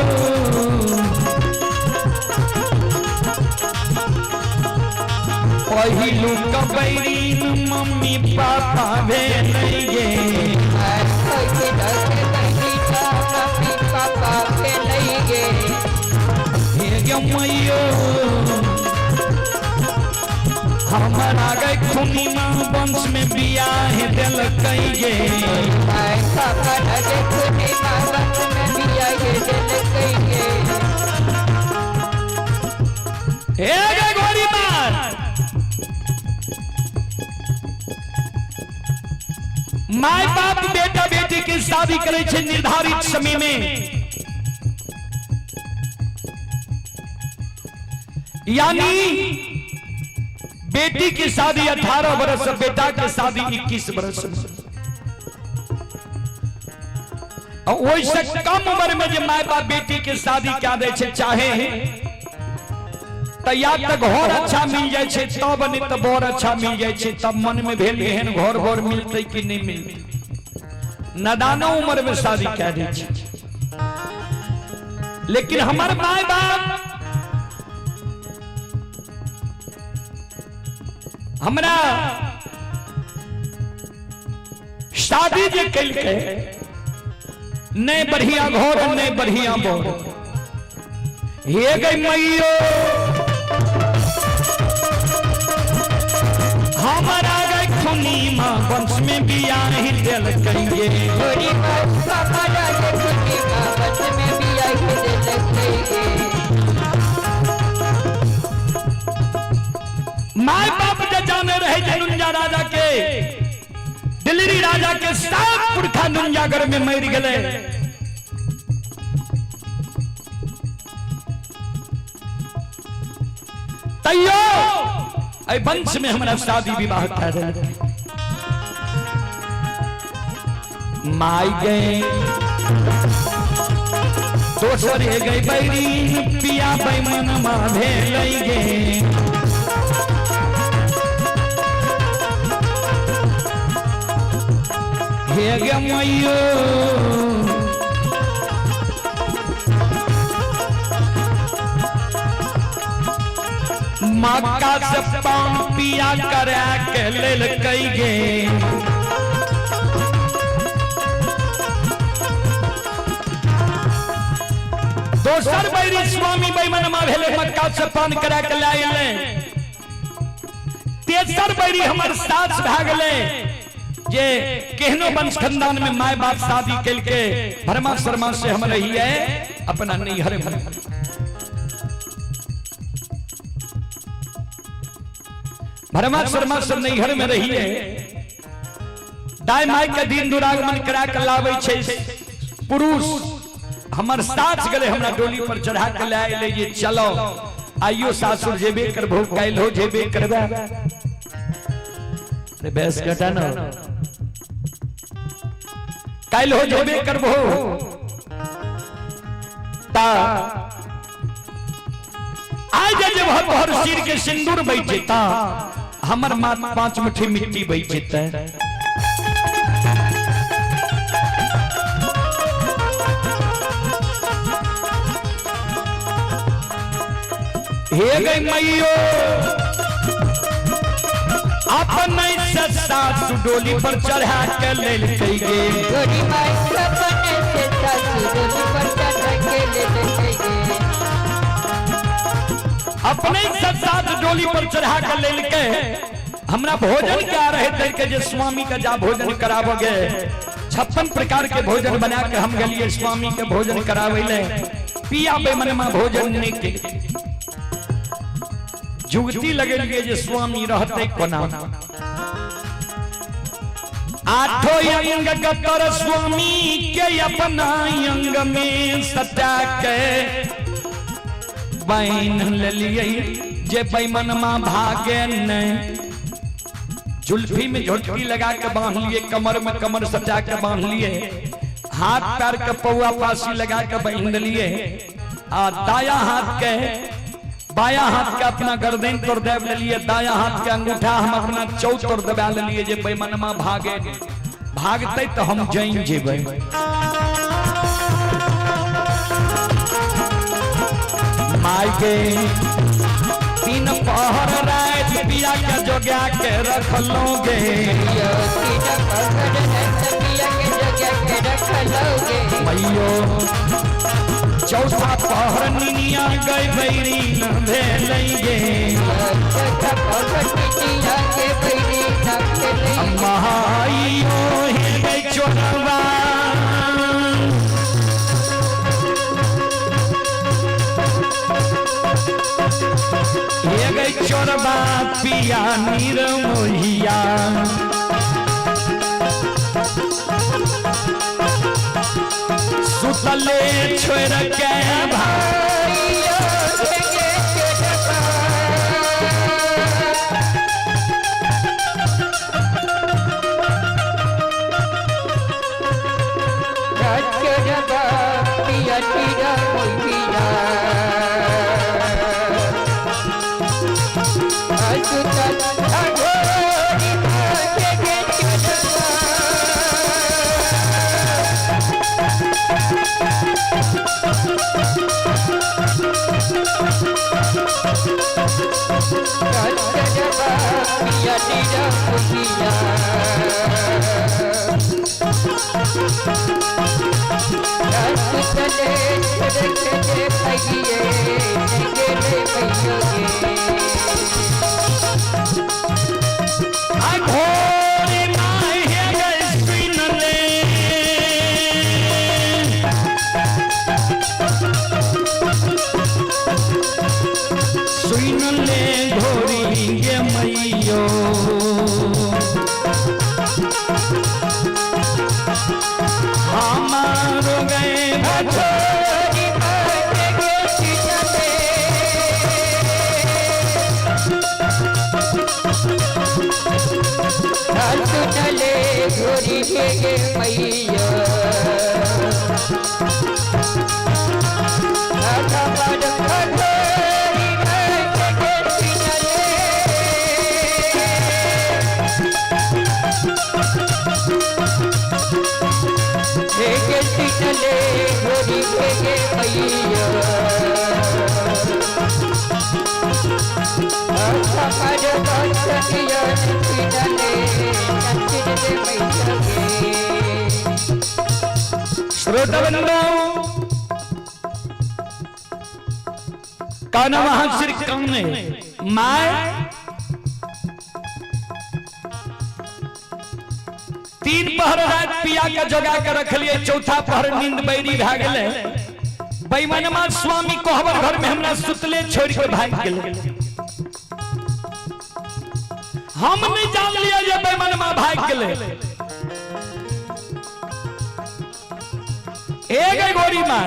पहिलू कबैरीन मम्मी पापा भेल गे। हंसी लगे बहिना मम्मी पापा भेलै गे। हे गे मैयो, हमरा गई खुनीमा वंश में बियाह देलकै गे। माय पापा लगे खुनी माँ वंश में बियाह देलकै गे। हे गे गोरी मार, my बाप बेटा बेटी के शादी करे छै निर्धारित समय में, यानी बेटी की शादी 18 बरस, बेटा के शादी 21 बरस। और ओहिसँ कम उम्र में जे my बाप बेटी के शादी क्या दै छै चाहे त या त घर अच्छा मिल जाइ छै तब, नहीं त बर अच्छा मिल जाइ छै तब। मन में भेल एहन घर बर मिलतै कि नहीं मिलतै, नदानो उम्र में शादी कह दै छै। लेकिन हमर my बाप हमरा शादी जे केलकै, नहीं बढ़िया घर नहीं बढ़िया बर। हे गई मैयो, हमारा गई खुनी माँ वंश में बियाह देलकै गे। गोरी माय पापा लगे खुनी माँ वंश में बियाह देलकै गे। My बाप जे जाने रहे जे नुंजा राजा के, दिल्ली राजा के 7 पुरखा नुंजागढ़ में मर गए। तैयो एहि वंश में हमरा शादी विवाह कए देलकै। माय गए दोसर गई बैरी पिया बैमनमा भेलै गे। हे गे मैयो, मक्का से पान पिया करा के लेलकै गे। दोसर बैरी स्वामी बैमनमा भेलै, मक्का से पान करा के लए एलै। तेसर बैरी हमर सास भए गेलै जे केहनो वंश खानदान में my बाप शादी केलकै, भरमा शर्मा से हम रहिए अपना नैहर में। भरमा शर्मा से नैहर में रहिए, दाय my के दिन दुरागमन करा के लाबै छै पुरुष। हमर सास गेलै हमरा डोली पर चढ़ा के लए एलै जे चलो आइयो सासुर जेबे करबो, काल्हि हो जेबे करबे। अरे बेस कटा ना, काल्हि हो जेबे करबो। ता आज जे तोहर सिर के सिंदूर बैठेता, हमर माथ 5 मुट्ठी मिट्टी बैठेता। हे गई मैयो, अपने से सासु डोली पर चढ़ा के लेलकै गे। गोरी माय अपने से सासु डोली पर चढ़ा के लेलकै गे। अपने से सास डोली पर चढ़ा के लेलकै। हमरा भोजन क्या रहे के जे स्वामी के जा भोजन कराबोगे, 56 प्रकार के भोजन बना के हम गेलिए स्वामी के भोजन कराबै ले। पिया बेमनमा भोजन नहीं के जुगती लगेलिए जे स्वामी रहते कोना। आठो अंग गतर स्वामी के अपना अंग में सटा के बैन लेलिए जे बैमनमा भागे नहीं। जुल्फी में झोटकी लगा के बांध लिए, कमर में कमर सटा के बांध लिए, हाथ पैर के पौआ पासी लगा के बांध लिए। आ दाया हाथ के बाया हाथ के अपना गर्दन तोड़ दे लिए, दाया हाथ के अंगूठा हम अपना चौतर दबा लिए जे बेमनमा भागे, भागते तो हम जैन जेबै। माय के तीन पहर रात पिया के जोगा के रखलोगे, मैयो चौथा पहर निनिया गई भैरी न भेलैगे, माइयो हे गई चोरवा। हे गई चोरबा पिया नीर मोहिया, सुतले छोड़ के भाई। सुन ले घोरी गे मैयो, हमारो गए भछोरी सुनले घोरी गे मैया, घोरी गे मैया, श्रोता बंधु का नाम वहां श्री कौन है my तीन पहर रात पिया के जगा के रख लिए, चौथा पहर नींद बैरी भाग गए। बेईमानमा स्वामी कोहबर घर में हमरा सुतले छोड़ के भाग गेले। हम नहीं जान लिया जे बेईमानमा भाग गेले। एक गोरी मां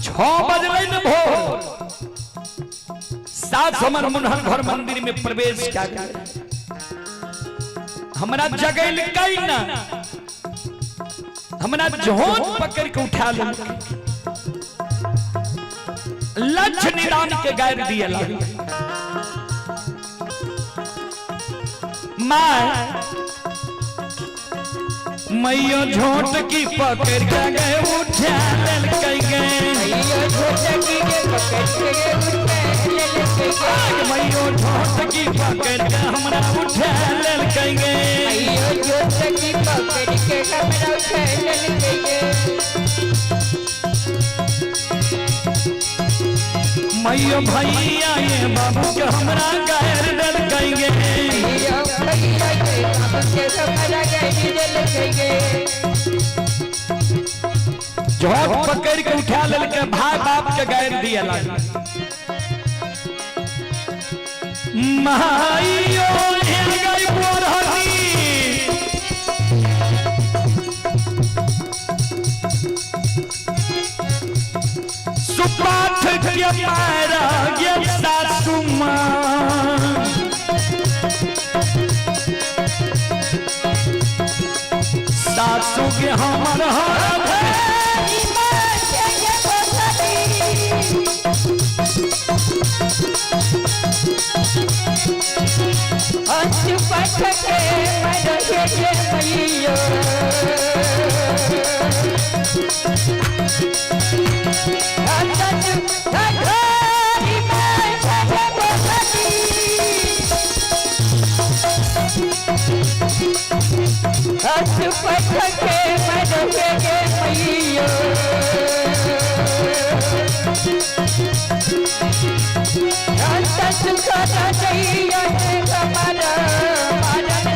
6 बजले न भोर, 7 हमर मुनहर घर मंदिर में प्रवेश क्या गए। हमरा जगैल कई ना, हमरा झोंक पकड़ के उठा ले, लक्ष्य निदान के गायर दिया मां मैयो झोंट की पकड़ के गए उठा लेल गए, मैयो झोंट की पकड़ के मैयो झोंट की पकड़ के हमरा उठा लेल गए, मैयो झोंट की पकड़ के हमरा उठा लेल गए, मैयो भैया ये बाबू के हमरा गायर देल गए, मैयो भैया ये बाबू के हमरा गायर देल गए। झोंट पकड़ के उठा लेल के भाई बाप के गायर दिया लाग। माइयो हिल गई बोरहनी, सुपाठ के मारा गे सासू मां, सासू के हमर हर अंश पठ के मरहे गे मैया। पठ के मरहे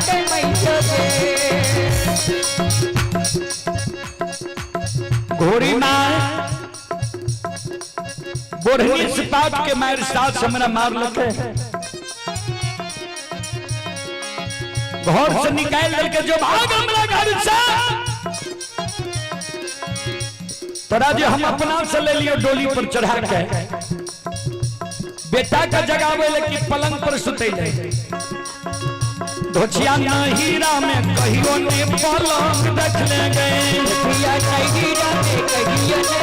गे मैया। घोड़ी मार बोढ़नी से पाट के मार सास हमरा मार लके, घर से निकाल लके, जो भाग हमरा घर से। तोरा जे हम अपना से ले लियो डोली पर चढ़ा के, बेटा का जगावे ले कि पलंग पर सुते ले। धोचिया नहीरा में कहियो ने पलंग देख ले गए। कहिया नहीं रे, कहिया ने